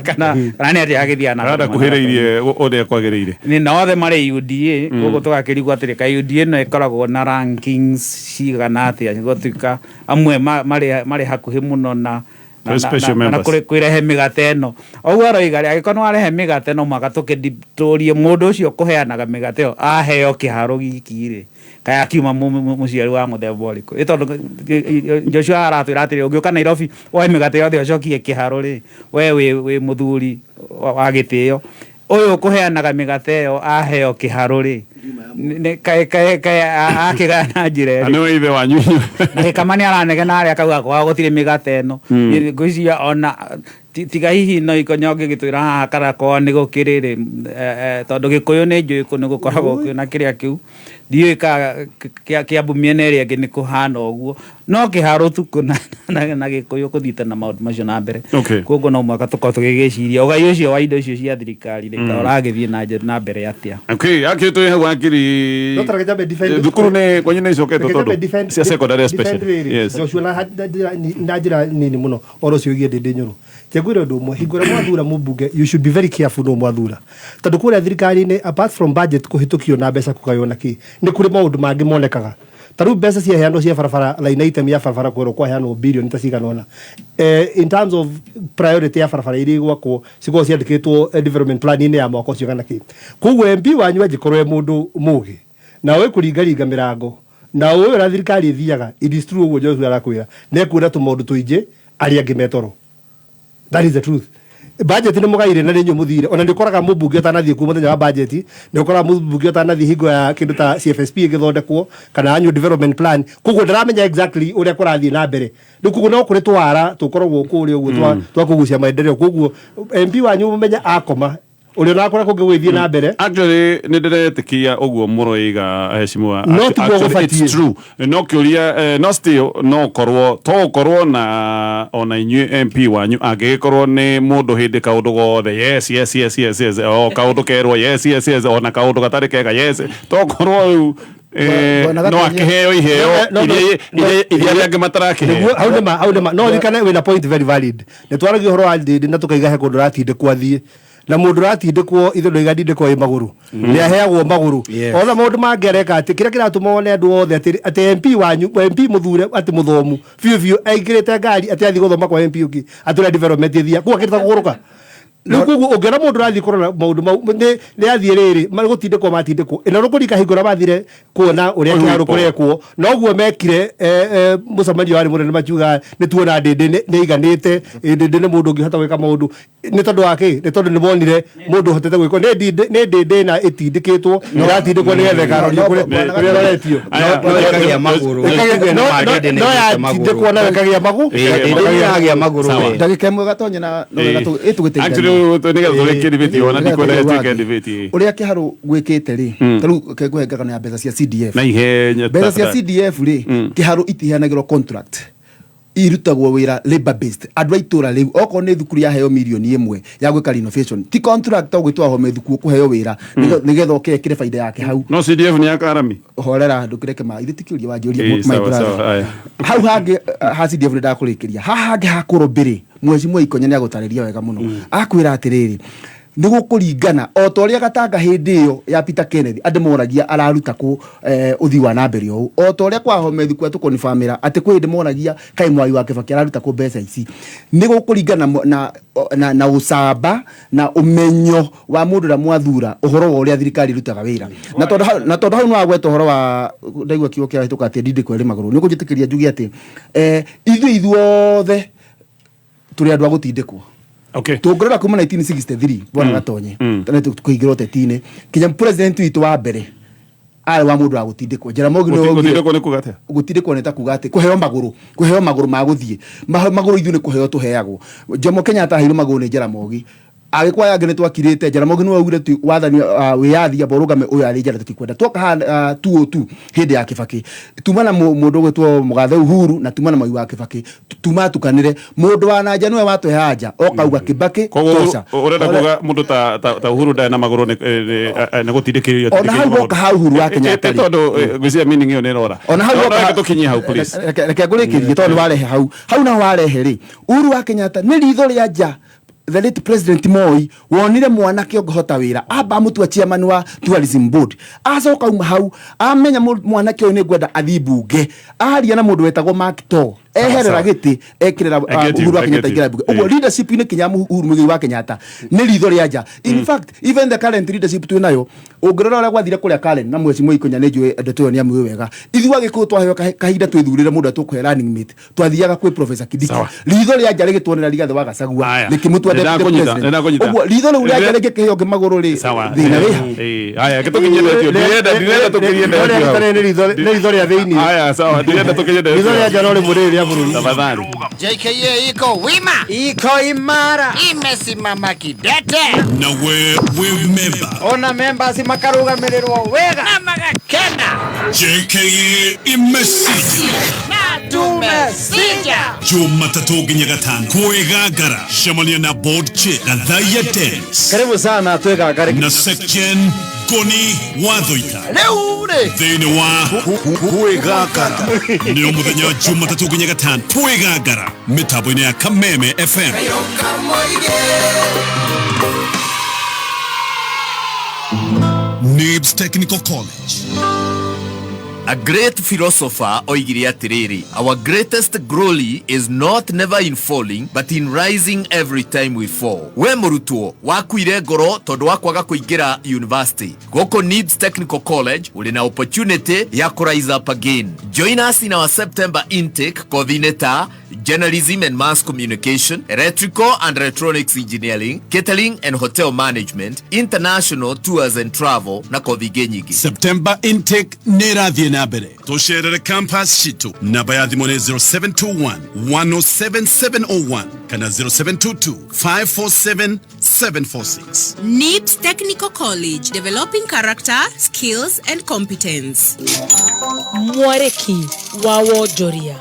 kana nĩ atĩa agĩthiaga na mbere Aranda mwena wa kuhĩrĩirie ũrĩa kwagĩrĩire. Nĩ na othe marĩ UDA, koguo tũgakĩrigwo atĩrĩ, kaĩ UDA ĩno ĩkoragwo na rankings cigana atĩa gũtuĩka amwe marĩ hakuhĩ mũno na Very special na members. kwĩrehe mĩgate ĩno o ũguo aroiga rĩ, angĩkorwo nĩ warehe mĩgate, no mũhaka tũkĩtũrie mũndũ ũcio kũheanaga mĩgate ĩyo aheo Kĩharũ giki rĩ, kaĩ akiuma mũciari wa mũthemba ũrĩkũ? Ĩ tondũ Joshua aratwĩra atĩrĩ, ũngĩũka Nairobi woe mĩgate yothe ũcokie Kĩharũ rĩ, we wĩ mũthuri wa gĩtĩo. Ũyũ ũkũheanaga mĩgate ĩyo aheo Kĩharũ rĩ, kaĩ akĩgaya na njĩra Na ĩrĩkũ? nĩwe ithe wanyu inyuĩ. Na Gĩkama nĩ aranegena harĩa akauga kwao gũtirĩ mĩgate ĩno. Niĩ ngwĩciria ona tiga hihi no ikonyo ngĩgĩtwĩra haha kana kwao nĩ gũkĩrĩ rĩ, tondũ Gĩkũyũ nĩ njũĩ nĩ gũkoragwo kwĩna kĩrĩa kĩu, ndiũĩ kana Kĩambu mĩena ĩrĩa ĩngĩ nĩ kũhana ũguo, no Kĩharũ tu na Gĩkũyũ kũthiĩte na maũndũ macio na mbere. Koguo no mũhaka tũkorwo tũgĩgĩciria ũgai ũcio wa indo icio cia thirikari rĩ, ũragĩthiĩ na mbere atĩa. Okay, akĩ twĩ hau. Wakiri No tareke njambe defend- thukuru nĩ kwanyu nĩ icoketwo Reke njambe tondũ defend- cia secondary defend especially. rĩrĩ. Yes. Joshua na njĩra nini mũno oro ũcio wĩgiĩ Ndĩndĩ Nyoro. Njiguire ũndũ ũmwe, hingo ĩrĩa mwathura mũmbunge, you should be very careful nũ mwathura, tondũ kũrĩa thirikari-inĩ, apart from budget kũhĩtũkio na mbeca kũgaywo na kĩ, nĩ kũrĩ maũndũ mangĩ monekaga. Ta rĩu mbeca ciaheanwo cia barabara, line item ya barabara kwerwo kwaheanwo bilioni ta cigana ũna, in terms of priority ya barabara iria igwakwo, cikoragwo ciandĩkĩtwo development plan-inĩ ya mwaka ũcio kana kĩ. Koguo MP wanyu angĩkorwo e mũndũ mũgĩ na ũĩ kũringaringa mĩrango na ũĩ ũrĩa thirikari ĩthiaga, it is true ũguo Joshua arakwĩra, nĩ ekuona tũmaũndũ tũingĩ arĩa angĩ metoro. That is the truth. Budget nĩ mũgaire na nĩ inyuĩ mũthire, ona nĩ ũkoraga mũmbunge ũtanathiĩ kuo mũthenya wa budget, nĩ ũkoraga mũmbunge ũtanathiĩ hingo ya kĩndũ ta CFSP ĩgĩthondekwo kana annual development plan, koguo ndaramenya exactly ũrĩa kũrathiĩ na mbere. Rĩu koguo no kũrĩ twara tũkoragwo kũrĩa ũguo twa kũgucia maendeleo. Koguo MP wanyu mũmenye akoma ũrĩa onakũrĩa kũngĩ gũgĩthiĩ na mbere. Actually nĩ ndĩretĩkia ũguo mũroiga, heshimiwa. No tiguo Actually, it's gũbatiĩ. true, no kĩũria no still no korwo to ũkorwo na ona inyuĩ MP wanyu angĩgĩkorwo nĩ mũndũ hĩndĩ kaũndũ gothe yes, o kaũndũ kerwo yes, ona kaũndũ gatarĩ kega yes, to korwo rĩu Bwana no Gatonye. akĩheo iheo No, iria arĩa angĩ matarakĩheo. Nĩguo, hau nĩma, hau nĩma. No ririkane wĩna point very valid. Nĩ twaragia ũhoro wa Ndĩndĩ na tũkaiga he kũndũ ũratindĩkwo athiĩ, na mũndũ ũratindĩkwo, ithuĩ ndũiga ndindĩkwo ĩ magũrũ, nĩ aheagwo magũrũ. Yes. Ona maũndũ mangĩ areka atĩ kĩrĩa kĩratũma wone andũ othe atĩ MP wanyu, MP mũthure atĩ mũthomu biũ biũ, aingĩrĩte ngari atĩ athiĩ gũthoma kwa MP ũngĩ atĩ ũrĩa development ĩthiaga kuo akĩrĩta kũgũrũka. Rĩu koguo ũngĩona mũndũ ũrathiĩ kũrora maũndũ mau nĩ athiĩ rĩrĩ gũtindĩkwo matindĩkwo ĩno rũkũrika hingo ĩrĩa mathire kuona ũrĩa kĩharo kũrekwo, noguo mekire mũcemanio warĩ mũnene, makiuga nĩ tuona Ndĩndĩ nĩ aiganĩte, Ndĩndĩ nĩ mũndũ ũngĩhota gwĩka maũndũ. Nĩ tondũ wa kĩ? Nĩ tondũ nĩ monire mũndũ ũhotete gwĩkwo nĩ Ndĩndĩ na ĩtindĩkĩtwo, ĩratindĩkwo nĩgetha ĩkarorio kũrĩa ĩroretio. Aya, No ĩkagĩa magũrũ. No Ndĩndĩ nĩ ĩgĩte magũrũ. yatindĩkwo nayo ĩkagĩa magũ Ĩĩ, Ndĩndĩ nĩ ĩragĩa magũrũ Sawa. we. Ndagĩka ĩmwe gatonye na Actually, nĩgetha tũrĩkie debate ona ndikwenda ĩtuĩke debate. Ũrĩa kĩharũ gwĩkĩte rĩ, ta rĩu kengũhe ngegano ya mbeca cia CDF. Na ihenya. Mbeca cia CDF rĩ, kĩharũ itiheanagĩrwo contract, irutagwo wĩra labor based. Andũ a itũra rĩu, okorwo nĩ thukuru yaheo mirioni 1 ya gwĩka renovation, ti contract ũgwĩtwo home thukuru kũheo wĩra nĩgetha oke ekĩre baida yake hau. No CDF nĩ ya Karami. Horera, ndũkĩreke ma ithe tikĩũria wanjũria. Ĩĩ, My sawa, brother. sawa, aya. Hau hangĩ ha CDF nĩ ndakũrĩkĩria haha hangĩ ha kũrũmbĩrĩ mweci mwe ikonya nĩ agũtarĩria wega mũno, akwĩra atĩrĩrĩ, nĩ gũkũringana o ta ũrĩa Gatanga hĩndĩ ĩyo ya Peter Kenneth andũ moragia araruta kũ ũthii wa na mbere ũũ, o ta ũrĩa kwa Homethi kwa tũkonifamĩra atĩ kwĩ hĩndĩ moragia kaĩ Mwai wa Kibaki araruta kũ mbeca ici. Nĩ gũkũringana na ũcamba na ũmenyo wa mũndũ ũrĩa mwathura ũhoro wa ũrĩa thirikari ĩrutaga wĩra. Na tondũ hau nĩwagweta ũhoro wa ndaigua kiugo kĩrahĩtũka atĩ ndindĩko ĩrĩ magũrũ, nĩ ũkũnjĩtĩkĩria njuge atĩ ithuĩ ithuothe tũrĩ andũ a gũtindĩkwo. Tũngĩrora kuma 1963, bwana Gatonye, tene kũingĩra ũteti-inĩ kinya president witũ wa mbere arĩ wa mũndũ wa gũtindĩkwo, Jaramogi nĩwe waugire. Gũtindĩkwo nĩ kuga atĩa? Gũtindĩkwo nĩ ta kuga atĩ kũheo magũrũ, kũheo magũrũ ma gũthiĩ. Magũrũ ithuĩ nĩ kũheo tũheagwo. Jomo Kenyatta aheirwo magũrũ nĩ Jaramogi. Agĩkwa angĩ nĩ twakirĩte. Jaramogi nĩwe waugire tu wathani wĩyathi amba ũrũgame ũyũ arĩ njara tũtikwenda. Twoka haha 202 hĩndĩ ya Kibaki, tuma na mũndũ ũgwĩtwo mũgathe Uhuru na tuma na Mwai wa Kibaki, tuma tukanĩre mũndũ wa nanja nĩwe watũhe anja okauga Kibaki Koguo tosha. Ũrenda kuga mũndũ ta Uhuru ndarĩ na magũrũ nĩ gũtindĩkĩrĩrio? Ona hau woka ha Uhuru wa Kenyatta rĩ. Tondũ ngwĩciria meaning ĩyo nĩ ĩrora. Ona hau No, woka reke tũkinyie hau, please. Reke ngũrĩkĩrie tondũ nĩ warehe hau, hau naho warehe rĩ, Uhuru wa Kenyatta nĩ ritho rĩa nja. The late President Moi wonire mwanake ũngĩhota wĩra, amba amũtua chairman wa tourism board, acoka uma hau amenya mwanake ũyũ nĩ ngwenda athiĩ mbunge, aria na mũndũ wetagwo Mark Too eherera Sawa. gĩtĩ ekĩrĩra I get you, Uhuru wa I Kenyatta get you. ingĩra mbunge ũguo. Leadership-inĩ kinya Uhuru Muigai wa Kenyatta nĩ ritho rĩa nja. In fact, even the current leadership twĩ nayo, ũngĩrora ũrĩa gwathire kũrĩa Karen na mweci Mũikonya, nĩ njũĩ ndeto ĩyo nĩ amĩũĩ wega. Ithuĩ Agĩkũyũ twaheo kahinda twĩthurĩre mũndũ ũrĩa tũkũhe running mate, twathiaga kwĩ Professor Kindiki. Sawa. Ritho rĩa nja rĩgĩtuonera Rigathĩ wa Gachagua Aya. rĩkĩmũtua deputy Nĩndakũnyita, president. nĩndakũnyita. Ũguo ritho rĩu rĩa nja rĩngĩkĩheo ũngĩ magũrũ rĩ, Sawa. thĩna wĩha. Eh, haya, reke tũkinyie ndeto ĩyo. Ndirenda tũkinyie ndeto ĩyo hau. Nĩ ritho rĩa thĩinĩ. Haya, sawa, ndirenda tũkinyie ndeto Ritho ĩyo. rĩa nja no rĩmwe rĩrĩ rĩa bũrũri. Tafadhali. JKA iko wima, Iko imara. Imesimama kidete. Na we wĩ memba. Ona members makarugamirĩrwo wega. Na magakena. JKA imesija. Na tumesija. Jumatatũ nginya gatano kwĩgangara, cemania na board chair Gathaiya Dennis Karibu sana twegangare. Na section Ngoni Wathoita Rĩu rĩ thĩinĩ wa Kwĩgangara nĩ mũthenya wa Jumatatũ nginya Gatano Kwĩgangara mĩtambo-inĩ ya Kameme FM. Nibs Technical College. A great philosopher oigire atĩrĩrĩ, our greatest glory is not never in falling but in rising every time we fall. We mũrutwo wakuire ngoro tondũ wa kwaga kũingĩra university, gũkũ Nibs Technical College ũrĩ na opportunity ya kũ rise up again. Join us in our September intake kothi-inĩ ta journalism and mass communication, electrical and electronics engineering, catering and hotel management, international tours and travel na kothi ingĩ nyingĩ. September intake nĩ ĩrathiĩ na mbere. Tũcerere campus citũ. Namba ya thimũ nĩ 0721 107701 kana 0722 547 746. NIBS Technical College, developing character, skills and competence. Mwarĩki wa wonjoria.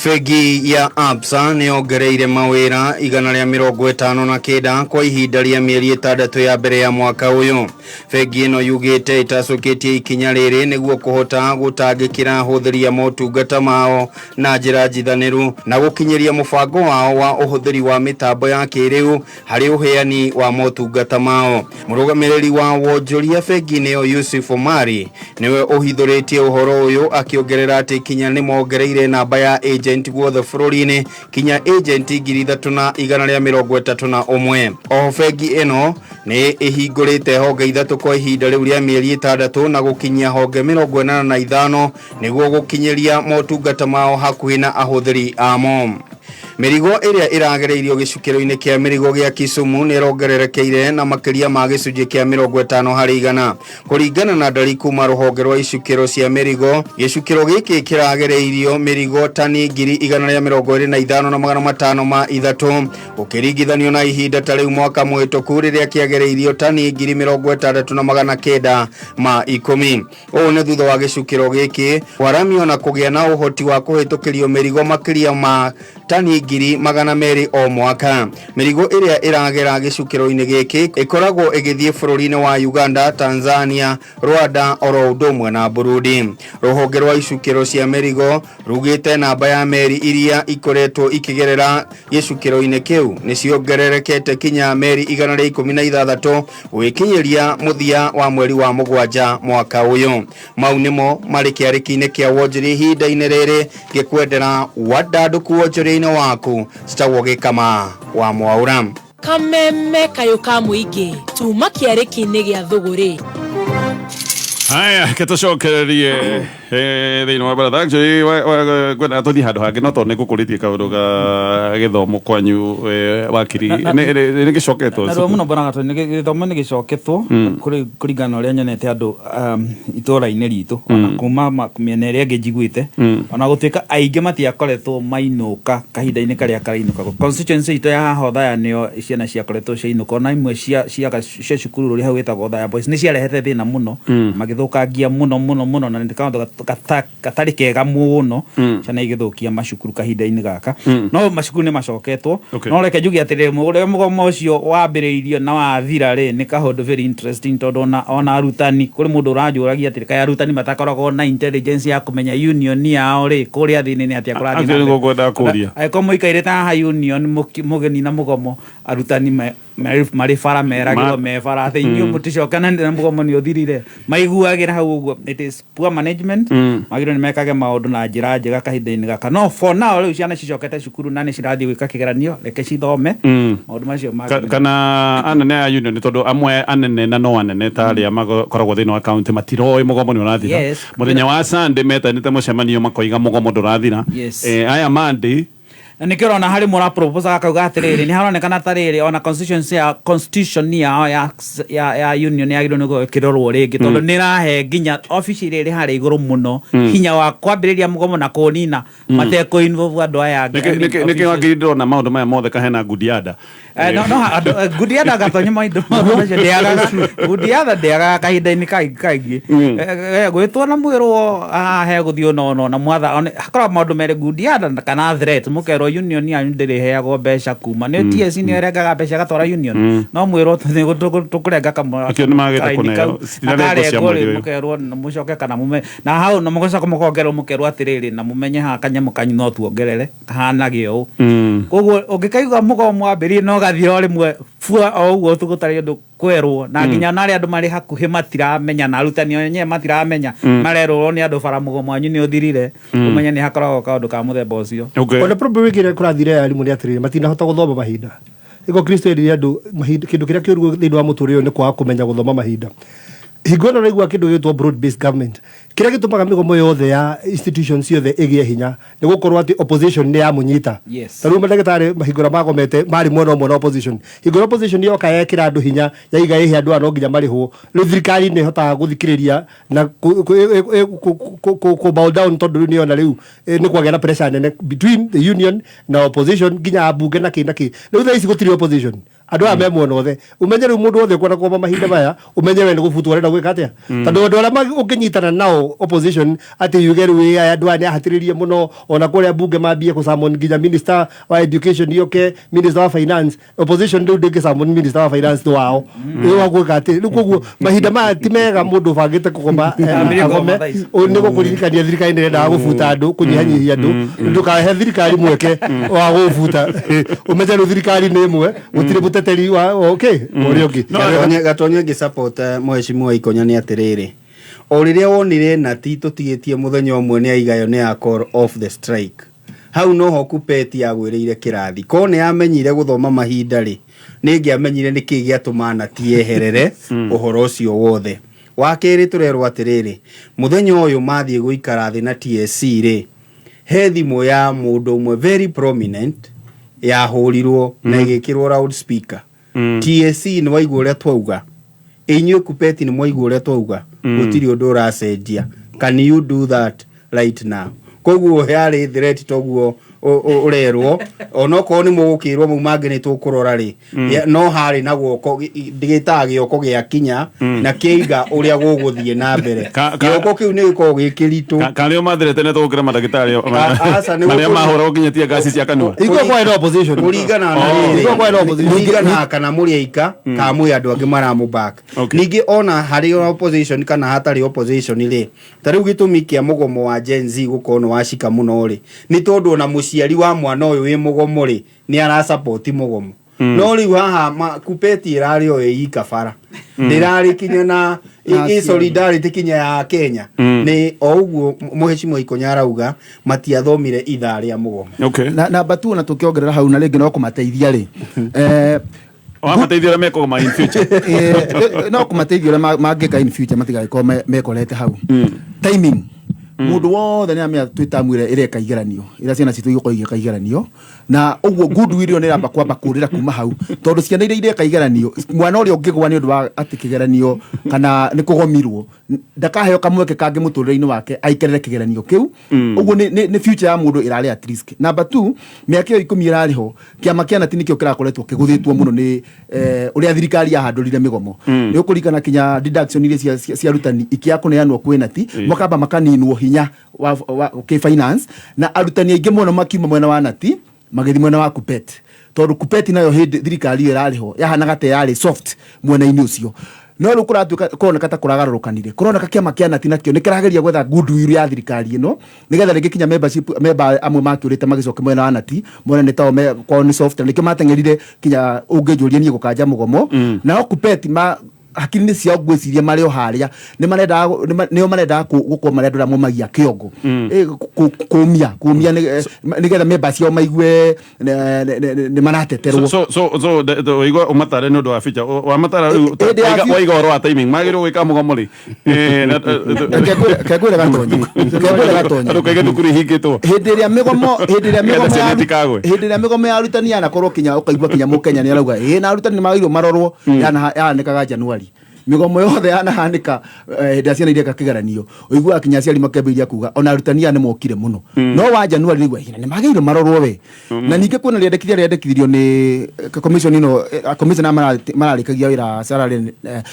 Bengi ya Absa nĩ yongereire mawĩra 159 kwa ihinda rĩa mĩeri 6 ya mbere ya mwaka ũyũ. Bengi ĩno yugĩte ĩtacũkĩtie ikinya rĩrĩ nĩguo kũhota gũtangĩkĩra ahũthĩri a motungata mao na njĩra njithanĩru na gũkinyĩria mũbango wao wa ũhũthĩri wa mĩtambo ya kĩrĩu harĩ ũheani wa motungata mao. Mũrũgamĩrĩri wa wonjoria bengi-inĩ ĩyo Yusuf Omari nĩwe ũhithũrĩtie ũhoro ũyũ akĩongerera atĩ kinya nĩ mongereire namba ya agent guothe bũrũri-inĩ kinya agent 3,131. Oho bengi ĩno nĩ ĩhingũrĩte honge 3 kwa ihinda rĩu rĩa mĩeri 6 na gũkinyia honge 85 nĩguo gũkinyĩria motungata mao hakuhĩ na ahũthĩri amo. Mĩrigo ĩrĩa ĩragereirio gĩcukĩro-inĩ kĩa mĩrigo gĩa Kisumu nĩ ĩrongererekeire na makĩria ma gĩcunjĩ kĩa 50 harĩ igana. Kũringana na ndari kuma rũhonge rwa icukĩro cia mĩrigo, gĩcukĩro gĩkĩ kĩragereirio mĩrigo tani 125,503 ũkĩringithanio na ihinda ta rĩu mwaka mũhĩtũku rĩrĩa kĩagereirio tani 60,910. Ũũ nĩ thutha wa gĩcukĩro gĩkĩ kwaramio na kũgĩa na ũhoti wa kũhĩtũkĩrio mĩrigo makĩria ma tani 200,000 o mwaka. Mĩrigo ĩrĩa ĩragera gĩcukĩro-inĩ gĩkĩ ĩkoragwo ĩgĩthiĩ bũrũri-inĩ wa Uganda, Tanzania, Rwanda oro ũndũ ũmwe na Burundi. Rũhonge rwa icukĩro cia mĩrigo rugĩte namba ya meri iria ikoretwo ikĩgerera gĩcukĩro-inĩ kĩu nĩ ciongererekete kinya meri 116 gũgĩkinyĩria mũthia wa mweri wa 7 mwaka ũyũ. Mau nĩmo marĩ kĩarĩki-inĩ kĩa wonjoria ihinda-inĩ rĩrĩ ngĩkwendera wandandũku wonjoria-inĩ waku. Citagwo Gĩkama wa Mwaura. Kameme kayũ ka mũingĩ tuma kĩarĩki-inĩ gĩa thũgũrĩ. Haya, ke tũcokererie thĩinĩ wa baratha. Actually, ngwendaga tũthiĩ handũ hangĩ no tondũ nĩ ngũkũrĩtie kaũndũ ga gĩthomo kwanyu wakiri nĩ gĩcoketwo na ruo mũno mbona gatũ gĩthomo nĩ gĩcoketwo kũringana na ũrĩa nyonete andũ itũũra-inĩ ritũ ona kuma mĩena ĩrĩa ĩngĩ njiguĩte ona gũtuĩka aingĩ matiakoretwo mainũka kahinda-inĩ karĩa karainũka. Constituency itũ ya haha Othaya nĩyo ciana ciakoretwo ciainũka ona imwe cia cukuru ũrĩa hau wĩtagwo Othaya Boys nĩ ciarehete thĩna mũno magĩthũkangia mũno mũno mũno na nĩ kaũndũ gatarĩ kega mũno ciana igĩthũkia macukuru kahinda-inĩ gaka no macukuru nĩ macoketwo. No reke njuge atĩrĩrĩ ũrĩa mũgomo ũcio wambĩrĩirio na wathira rĩ nĩ kaũndũ very interesting tondũ ona arutani kũrĩ mũndũ ũranjũragia atĩrĩ kaĩ arutani matakoragwo na intelligence ya kũmenya union yao rĩ kũrĩa thĩinĩ nĩ atĩa kũrathiĩ na mbere. Angĩkorwo mũikarĩte haha union mũgeni na mũgomo arutani marĩ bara meragĩrwo me bara atĩ inyuĩ mũticokana na mũgomo nĩ ũthirire maiguagĩra hau ũguo. It is poor management. Magĩrĩirwo nĩ mekage maũndũ na njĩra njega kahinda-inĩ gaka no for now rĩu ciana cicokete cukuru na nĩ cirathiĩ gwĩka kĩgeranio reke cithome maũndũ macio kana anene a union nĩ tondũ amwe anene na no anene ta arĩa makoragwo thĩinĩ wa county matiroĩ mũgomo nĩ ũrathira. Mũthenya wa Sunday metanĩte mũcemanio makoiga mũgomo ndũrathira. Aya Monday na nĩkĩo ũrona harĩ mũra proposal akauga atĩrĩrĩ nĩ haronekana ta rĩrĩ ona constitution yao ya union yagĩrĩirwo nĩ gũkĩrorwo rĩngĩ tondũ nĩ ĩrahe nginya office ĩrĩa ĩrĩ harĩa igũrũ mũno hinya wa kwambĩrĩria mũgomo na kũũnina matekũ involve andũ aya angĩ. Nĩkĩo wakiri ndĩrona maũndũ maya mothe kahena Ngudiada. No Ngudiada gatonya maũndũ macio ndĩagaga Ngudiada ndĩagaga kahinda-inĩ kaingĩ gwĩtwo na mwĩrwo haha hegũthiĩ ũna ũna na mwatha hakoragwo maũndũ merĩ Ngudiada kana threat mũkerwo Union yanyu ndĩrĩheagwo mbeca kuma nĩ TSC nĩyo ĩrengaga mbeca ĩgatwara union, no mwĩrwo tũkũrenga kamwe. Akĩo nĩmagĩte karaini kũneo. kau. Citirarengwo cia Na mweri karengwo rĩ, ũyũ. mũkerwo na mũcoke kana mume na hau na mũgacoka mũkongerwo, mũkerwo atĩrĩrĩ, na mũmenye haha kanyamũ kanyu no tuongerere kahanage ũũ. Koguo ũngĩkaigua mũgomo wambĩrĩrie no gathira o rĩmwe bua o ũguo tu gũtarĩ ũndũ kwerwo, na nginya na arĩa andũ marĩ hakuhĩ matiramenya, na arutani enyewe matiramenya, marerwo nĩ andũ bara mũgomo wanyu nĩ ũthirire, ũmenye nĩ hakoragwo kaũndũ ka mũthemba ũcio. Ona problem ĩngĩ ĩrĩa kũrathire ya arimũ nĩ atĩrĩrĩ, matinahota gũthoma mahinda. Ĩgo Kristo erire andũ mahinda, kĩndũ kĩrĩa kĩũru thĩinĩ wa mũtũrĩre ũyũ nĩ kwaga kũmenya gũthoma mahinda. Hingo ĩno ũraigua kĩndũ gĩgwĩtwo broad based government, kĩrĩa gĩtũmaga mĩgomo yothe ya institutions ciothe ĩgĩe hinya nĩ gũkorwo atĩ opposition nĩ yamũnyita. Ta rĩu mandagĩtarĩ hingo ĩrĩa magomete marĩ mwena ũmwe na opposition, hingo ĩrĩa opposition yoka yekĩra andũ hinya yaiga ĩhe andũ aya no nginya marĩhwo, rĩu thirikari nĩ ĩhotaga gũthikĩrĩria na kũ bow down, tondũ rĩu nĩyona rĩu nĩ kwagĩa na pressure nene between the union na opposition, nginya ambunge na kĩ na kĩ. Rĩu thaa ici gũtirĩ opposition, andũ aya me mwena othe. Ũmenye rĩu mũndũ wothe ũkwenda kũgoma mahinda maya, ũmenye we nĩ gũbutwo ũrenda gwĩka atĩa, tondũ andũ arĩa ũngĩnyitana nao opposition atĩ yuge rĩu ĩ, aya andũ aya nĩ ahatĩrĩrie mũno, ona kũrĩa mbunge mambie kũ-summon nginya minister wa education yoke, minister wa finance. Opposition rĩu ndĩngĩ summon minister wa finance nĩ wao ĩ wa gwĩka atĩ rĩu. Koguo mahinda maya ti mega mũndũ ũbangĩte kũgoma Ambĩrĩrie agome. kũgoma thaa ici. Nĩ gũkũririkania thirikari nĩ ĩrendaga gũbuta andũ, kũnyihanyihia andũ. Ndũkahe thirikari mweke wa gũbuta. Ũmenye rĩu thirikari nĩ ĩmwe, gũtirĩ mũteteri wa okay ũrĩa ũngĩ. Gatonye ngĩ support mheshimiwa Ikonya nĩ atĩrĩrĩ, o rĩrĩa wonire nati tũtigĩtie mũthenya ũmwe nĩ aigayo nĩ ya call off the strike, hau noho KUPPET yagwĩrĩire kĩrathi ko nĩ yamenyire gũthoma mahinda rĩ, nĩ ĩngĩamenyire nĩkĩ gĩatũma nati yeherere ũhoro ũcio wothe. Wa kerĩ, tũrerwo atĩrĩrĩ, mũthenya ũyũ mathiĩ gũikara thĩ na TSC rĩ, he thimũ ya mũndũ ũmwe very prominent yahũrirwo na ĩgĩkĩrwo loud speaker. TSC nĩ waigua ũrĩa twauga, inyuĩ KUPPET nĩ mwaigua ũrĩa twauga, gũtirĩ ũndũ ũracenjia, can you do that right now? Koguo yarĩ threat, toguo ũrerwo onokorwo nĩ mũgũkĩrwo mau mangĩ nĩ tũkũrora rĩ. No harĩ na guoko ndĩgĩtaga gĩoko gĩa kinya na kĩiga ũrĩa gũgũthiĩ na mbere. Gĩoko kĩu nĩ gĩkoragwo gĩ kĩritũ. Karĩ o mathirete nĩ tũgũkĩra mandagĩtarĩ Aca, nĩ marĩa mahũragwo nginya tear gas cia kanua. Hingo kwarĩ na opposition. Kũringana na Oh. rĩrĩ, Hingo kwarĩ na opposition. kũringana kana mũrĩ aika kana mwĩ andũ angĩ maramũback. Ningĩ ona harĩ opposition kana hatarĩ opposition rĩ, ta rĩu gĩtũmi kĩa mũgomo wa Gen Z gũkorwo nĩ wacika mũno rĩ, nĩ tondũ ona mũciari wa mwana ũyũ wĩ mũgomo rĩ, nĩ arasupport mũgomo. No rĩu haha KUPPET ĩrarĩ o ĩ bara ndĩrarĩ kinya na ĩ solidarity kinya ya Kenya. Nĩ o ũguo mũhecimwa Ikonya arauga matiathomire ithaa rĩa mũgomo. Na batu ona tukiongerera hau na rĩngĩ no kũmateithia rĩ, Wamateithia ũrĩa mekũgoma in future. No kũmateithia ũrĩa mangĩka in future matigagĩkorwo mekorete hau. Timing, mũndũ wothe nĩ amenya twĩ tamu ĩrĩa ĩreka igeranio, ĩrĩa ciana citũ igũkorwo igĩka igeranio, na ũguo goodwill ĩyo nĩ ĩramba kwamba kũrĩra kuma hau, tondũ ciana iria ireka igeranio, mwana ũrĩa ũngĩgwa nĩ ũndũ wa atĩ kĩgeranio kana nĩ kũgomirwo, ndakaheo kamweke kangĩ mũtũrĩre-inĩ wake aikarĩre kĩgeranio kĩu. Ũguo nĩ future ya mũndũ ĩrarĩ at risk. Number two, mĩaka ĩyo 10 ĩrarĩ ho, kĩama kĩa nati nĩkĩo kĩrakoretwo kĩgũthĩtwo mũno nĩ ũrĩa thirikari yahandũrire mĩgomo. Nĩ ũkũririkana kinya deduction iria cia arutani ikĩaga kũneanwo kwĩ nati, makamba makaninwo hinya wa kĩ finance, na arutani aingĩ mũno makiuma mwena wa nati magĩthiĩ mwena wa KUPPET, tondũ KUPPET nayo hĩndĩ thirikari ĩyo ĩrarĩ ho yahanaga ta yarĩ soft mwena-inĩ ũcio. No rĩu kũratuĩka kũroneka ta kũragarũrũkanire, kũroneka kĩama kĩa nati nakĩo nĩ kĩrageria gwetha goodwill ya thirikari ĩno, nĩgetha rĩngĩ kinya membership member amwe makĩũrĩte magĩcoke mwena wa nati mwena nĩ tao kwao nĩ soft, na nĩkĩo mateng'erire kinya ũngĩnjũria niĩ gũkanja mũgomo. Nao KUPPET ma hakiri-inĩ ciao ngwĩciria marĩ o harĩa nĩ marendaga nĩo marendaga gũkorwo marĩ andũ arĩa momagia kĩongo. Kũmia nĩgetha member ciao maigue nĩ marateterwo. So waigua ũmatare nĩ ũndũ wa future wamatara rĩu. Hĩndĩ ya Waiga ũhoro wa timing magĩrĩirwo gwĩka mũgomo rĩ? Kengwĩre Gatonyi, kengwĩre Gatonyi. Andũ kaige thukuru ihingĩtwo. Hĩndĩ ĩrĩa mĩgomo Nĩgetha ciana ya itikagwe. Hĩndĩ ĩrĩa mĩgomo ya arutani yanakorwo kinya ũkaigua kinya mũkenya nĩ arauga ĩ na arutani nĩ magĩrĩirwo marorwo, yahanĩkaga Januari. Mĩgomo yothe yanahanĩka hĩndĩ ĩrĩa ciana ireka kĩgeranio, ũiguaga kinya aciari makĩambĩrĩria kuga ona arutani aya nĩ mokire mũno. No wa Januari nĩguo nĩ magĩrĩirwo marorwo we. Na ningĩ kwĩna rĩendekithia rĩendekithirio nĩ commission ĩno, commissioner mararĩkagia wĩra salary,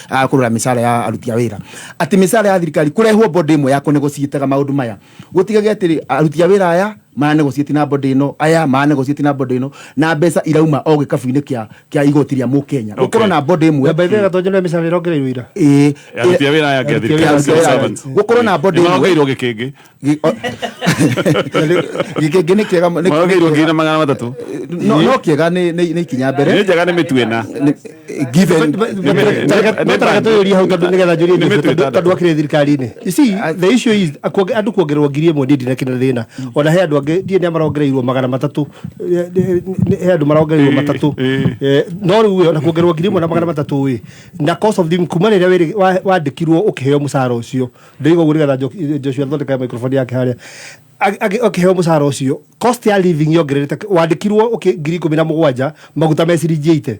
a kũrora mĩcara ya aruti a wĩra, atĩ mĩcara ya thirikari kũrehwo body ĩmwe ya kũnegotiataga maũndũ maya, gũtigage atĩ aruti a wĩra aya Mara negotiate na body ĩno, aya mara negotiate na body ĩno, na mbeca irauma o gĩkabu-inĩ kĩa igoti rĩa mũkenya. Gũkorwo na body ĩmwe. Na by the way, Gatonyo nĩ mĩcara ĩrongereirwo ira. Ĩĩ. Aruti a wĩra aya angĩ a thirikari, civil servants. Gũkorwo na body ĩmwe. Nĩmarongereirwo gĩkĩngĩ. Gĩkĩngĩ nĩ kĩega. Marongereirwo 1300. No kĩega, nĩ ikinya mbere. Nĩ njega, nĩ mĩtu ĩna. Given Notareke tũyũrie hau tondũ nĩgetha njũrie Nĩ mĩtu Joshua, ĩtandatũ. tondũ akĩrĩ thirikari-inĩ. You see, the issue is andũ kuongererwo 1000 niĩ ndinakĩna thĩna. Ona he andũ angĩ ndiĩ nĩa marongereirwo 300. He andũ marongereirwo matatũ. No rĩu ona kuongererwo 1300 ĩ, na cost of living kuma rĩrĩa wandĩkirwo ũkĩheo mũcara ũcio, ndĩigua ũguo nĩgetha Joshua athondeke microphone yake harĩa. Ũkĩheo mũcara ũcio, cost ya living yongererete. Wandĩkirwo 17,000, maguta me ciringi 80.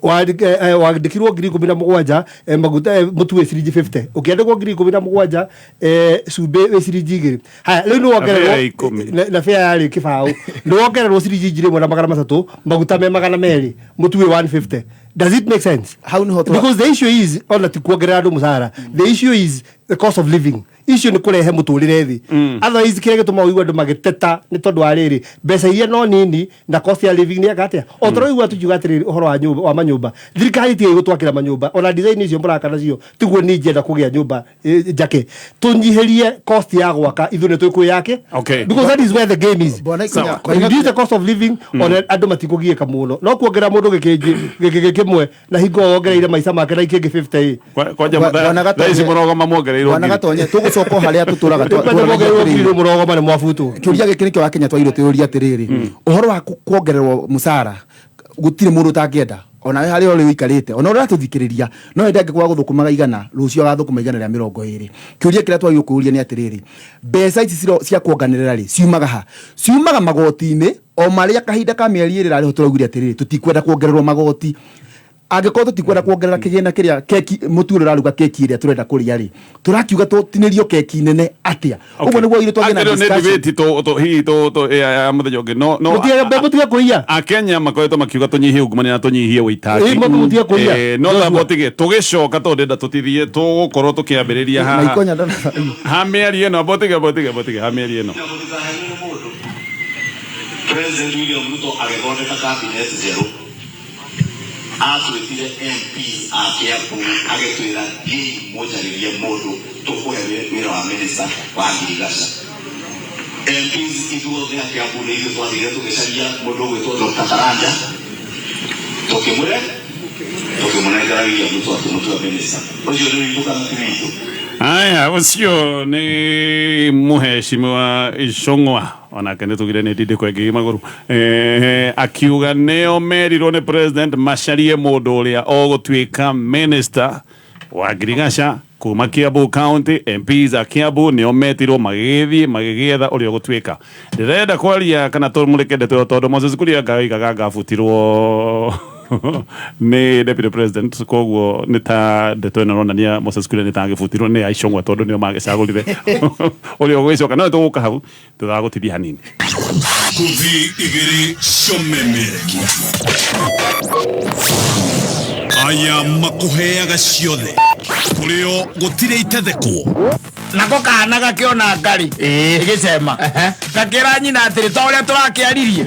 Wandĩkirwo 17,000, maguta, mũtu wĩ ciringi 50. Ũkĩandĩkwo 17,000, cumbĩ wĩ ciringi 2. Haya, rĩu nĩ wongererwo Na fare ya 10. Na fare yarĩ 0. Nĩ wongererwo ciringi 1300, maguta me 200, mũtu wĩ 150. Does it make sense? Hau niho Because the issue is ona ti kuongerera andũ mũcara, the issue is the cost of living. Icio nĩ kũrehe mũtũrĩre thĩ. Otherwise kĩrĩa gĩtũmaga ũigue andũ magĩteta nĩ tondũ wa rĩrĩ, mbeca iria no nini na cost ya living nĩ eka atĩa. O tũraigua tũkiuga atĩrĩrĩ, ũhoro wa nyũmba, wa manyũmba, thirikari tiga ĩgũtwakĩra manyũmba, ona design icio mũraka nacio tiguo. Niĩ ingĩenda kũgĩa nyũmba njake, tũnyihĩrie cost ya gwaka, ithuĩ nĩ twĩkwĩyake. Because that is where the game is. Bwana Ikonya- Reduce the cost of living, ona andũ matikũgiĩka mũno. No kuongerera mũndũ gĩkĩnjĩ gĩkĩ kĩmwe na hingo wongereire maica make na ikĩngĩ 50 ĩ. Kwanja Bwana thaa ici mũrogoma muongereirwo Bwana ngiri. Gatonye, tũgũcoka o harĩa tũtũraga. Kwanja muongereirwo ngiri mũrogoma nĩ mwabutwo. Kĩũria gĩkĩ nĩkĩo Wakenya twagĩrĩirwo twĩyũrie atĩrĩrĩ, ũhoro wa kuongererwo mũcara gũtirĩ mũndũ ũtangĩenda, onawe harĩa ũrĩ ũikarĩte, ona ũrĩa ũratũthikĩrĩria, no hĩndĩ angĩkorwo gũthũkũmaga 100, rũciũ agathũkũma 120. Kĩũria kĩrĩa twagĩrĩirwo kwĩyũria nĩ atĩrĩrĩ, mbeca ici cia kuonganĩrĩra rĩ, ciumaga ha? Ciumaga magoti-inĩ o marĩa kahinda ka mĩeri 2 arĩho tũraugire atĩrĩrĩ, tũtikwenda kuongererwo magoti. Angĩkorwo tũtikwenda kuongerera kĩgĩna kĩrĩa keki, mũtu ũrĩa ũraruga keki ĩrĩa tũrenda kũrĩa rĩ, tũrakiuga tũtinĩrio keki nene atĩa? Ũguo nĩguo ithuĩ twagĩa na Angĩrĩo nĩ discussion. debate hihi ya mũthenya ũngĩ, no Mũtige kũiya. Akenya makoretwo makiuga tũnyihie ungumania na tũnyihie ũitangi. Ĩ, mũtige kũiya. No tamba ũtige tũgĩcoka tondũ ndĩrenda tũtithie tũgũkorwo tũkĩambĩrĩria Na haha Ikonya ha mĩario ĩno. Ambũtige, ambũtige, ambũtige ha mĩario ĩno. President William Ruto agĩthondeka cabinet njerũ, atwĩtire MPs a Kiambu, agĩtwĩra, "Thiĩi mũnjarĩrie mũndũ tũkũhe wĩra wa minister wa ngirigaca." MPs ithuothe a Kiambu nĩ ithuĩ twathire tũgĩcaria mũndũ ũgwĩtwo Dr. Karanja, tũkĩmũre tũkĩmũnengera William Ruto, akĩmũtua minister. Ũcio nĩ witũ kana ti witũ? Aya, ũcio nĩ mũhecimiwa Icũng'wa, onake nĩ tugire nĩ ndindĩko ĩngĩ magũrũ, akiuga nĩo merirwo nĩ president macarie mũndũ ũrĩa ũgũtuĩka minister wa ngirigaca kuma Kiambu County. MPs a Kiambu nĩo metirwo, magĩgĩthiĩ magĩgĩetha ũrĩa ũgũtuĩka. Ndĩrenda kwaria kana tũmũrĩke ndeto ĩyo tondũ Moses Kuria ngaigaga ngabutirwo nĩ deputy president, koguo nĩ ta ndeto ĩno ĩronania Moses Kuria nĩ ta agĩbutirwo nĩ Aicũng'wa tondũ nĩo magĩcagũrire ũrĩa ũgũgĩcoka. No tũgũka hau thutha wa gũtithia hanini. Kuthi igĩrĩ ciomemerekia aya makũheaga ciothe, kũrĩo gũtirĩ itethekwo. Nako kana gakĩona ngari ĩgĩcema, gakĩra nyina atĩrĩ, "Ta ũrĩa tũrakĩaririe,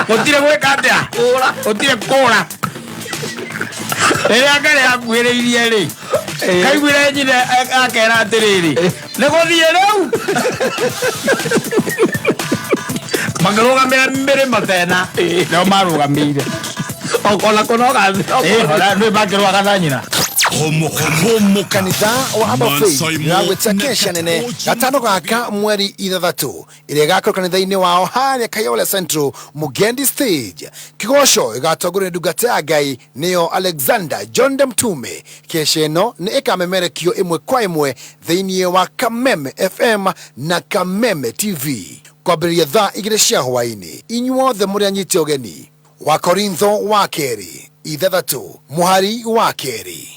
gũtirĩ gwĩka atĩa, gũtirĩ kũra." Rĩrĩa ngari yakuhĩrĩirie rĩ, kaiguire nyina akera atĩrĩrĩ, "Nĩ gũthiĩ rĩu." Makĩrũgamĩra mĩrĩmo tena nĩo marũgamĩire Okona kunoga. Nĩ makĩrũaga na nyina. Kanitha wa Abba Faith nĩũragwĩtia kesha nene gatano gaka mweri 6, ĩrĩa ĩgakorwo kanitha-inĩ wao harĩa Kayole Central Mugendi stage. Kĩgoco ĩgatongorio nĩ ndungata ya Ngai, nĩyo Alexander John de Mtume. Kesha ĩno nĩ ĩkamemerekio ĩmwe kwa ĩmwe thĩinĩ wa Kameme FM na Kameme TV kwambĩrĩria thaa 2 cia hwaĩ-inĩ. Inyuothe mũrĩ anyite ũgeni. Wa Korintho wa kerĩ 6 mũhari wa 2,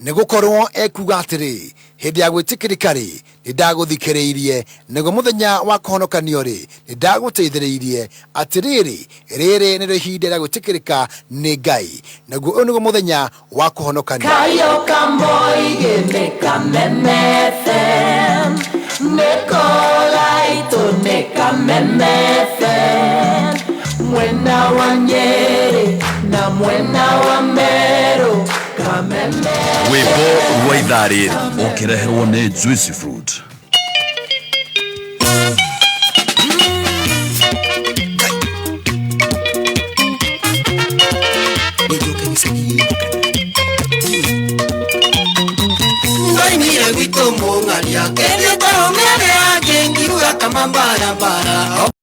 nĩ gũkorwo ekuga atĩrĩ, "Hĩndĩ ya gwĩtĩkĩrĩka rĩ, nĩ ndagũthikĩrĩirie, naguo mũthenya wa kũhonokanio rĩ, nĩ ndagũteithĩrĩirie." Atĩrĩrĩ, rĩrĩ nĩrĩo ihinda rĩa gwĩtĩkĩrĩka nĩ Ngai, naguo ũyũ nĩguo mũthenya wa kũhonokanio. Kayo Kamoige Kameme FM. Nekolaito neka Kameme FM mwena wa Nyeri na mwena wa Meru Kameme. Rwĩmbo rwa ithaa rĩrĩ ũkĩreherwo nĩ Juicy Fruit. Ndoimire gwitũ mũng'aria kĩndĩ tarũme arĩa angĩ ngiuga kama mbarambara.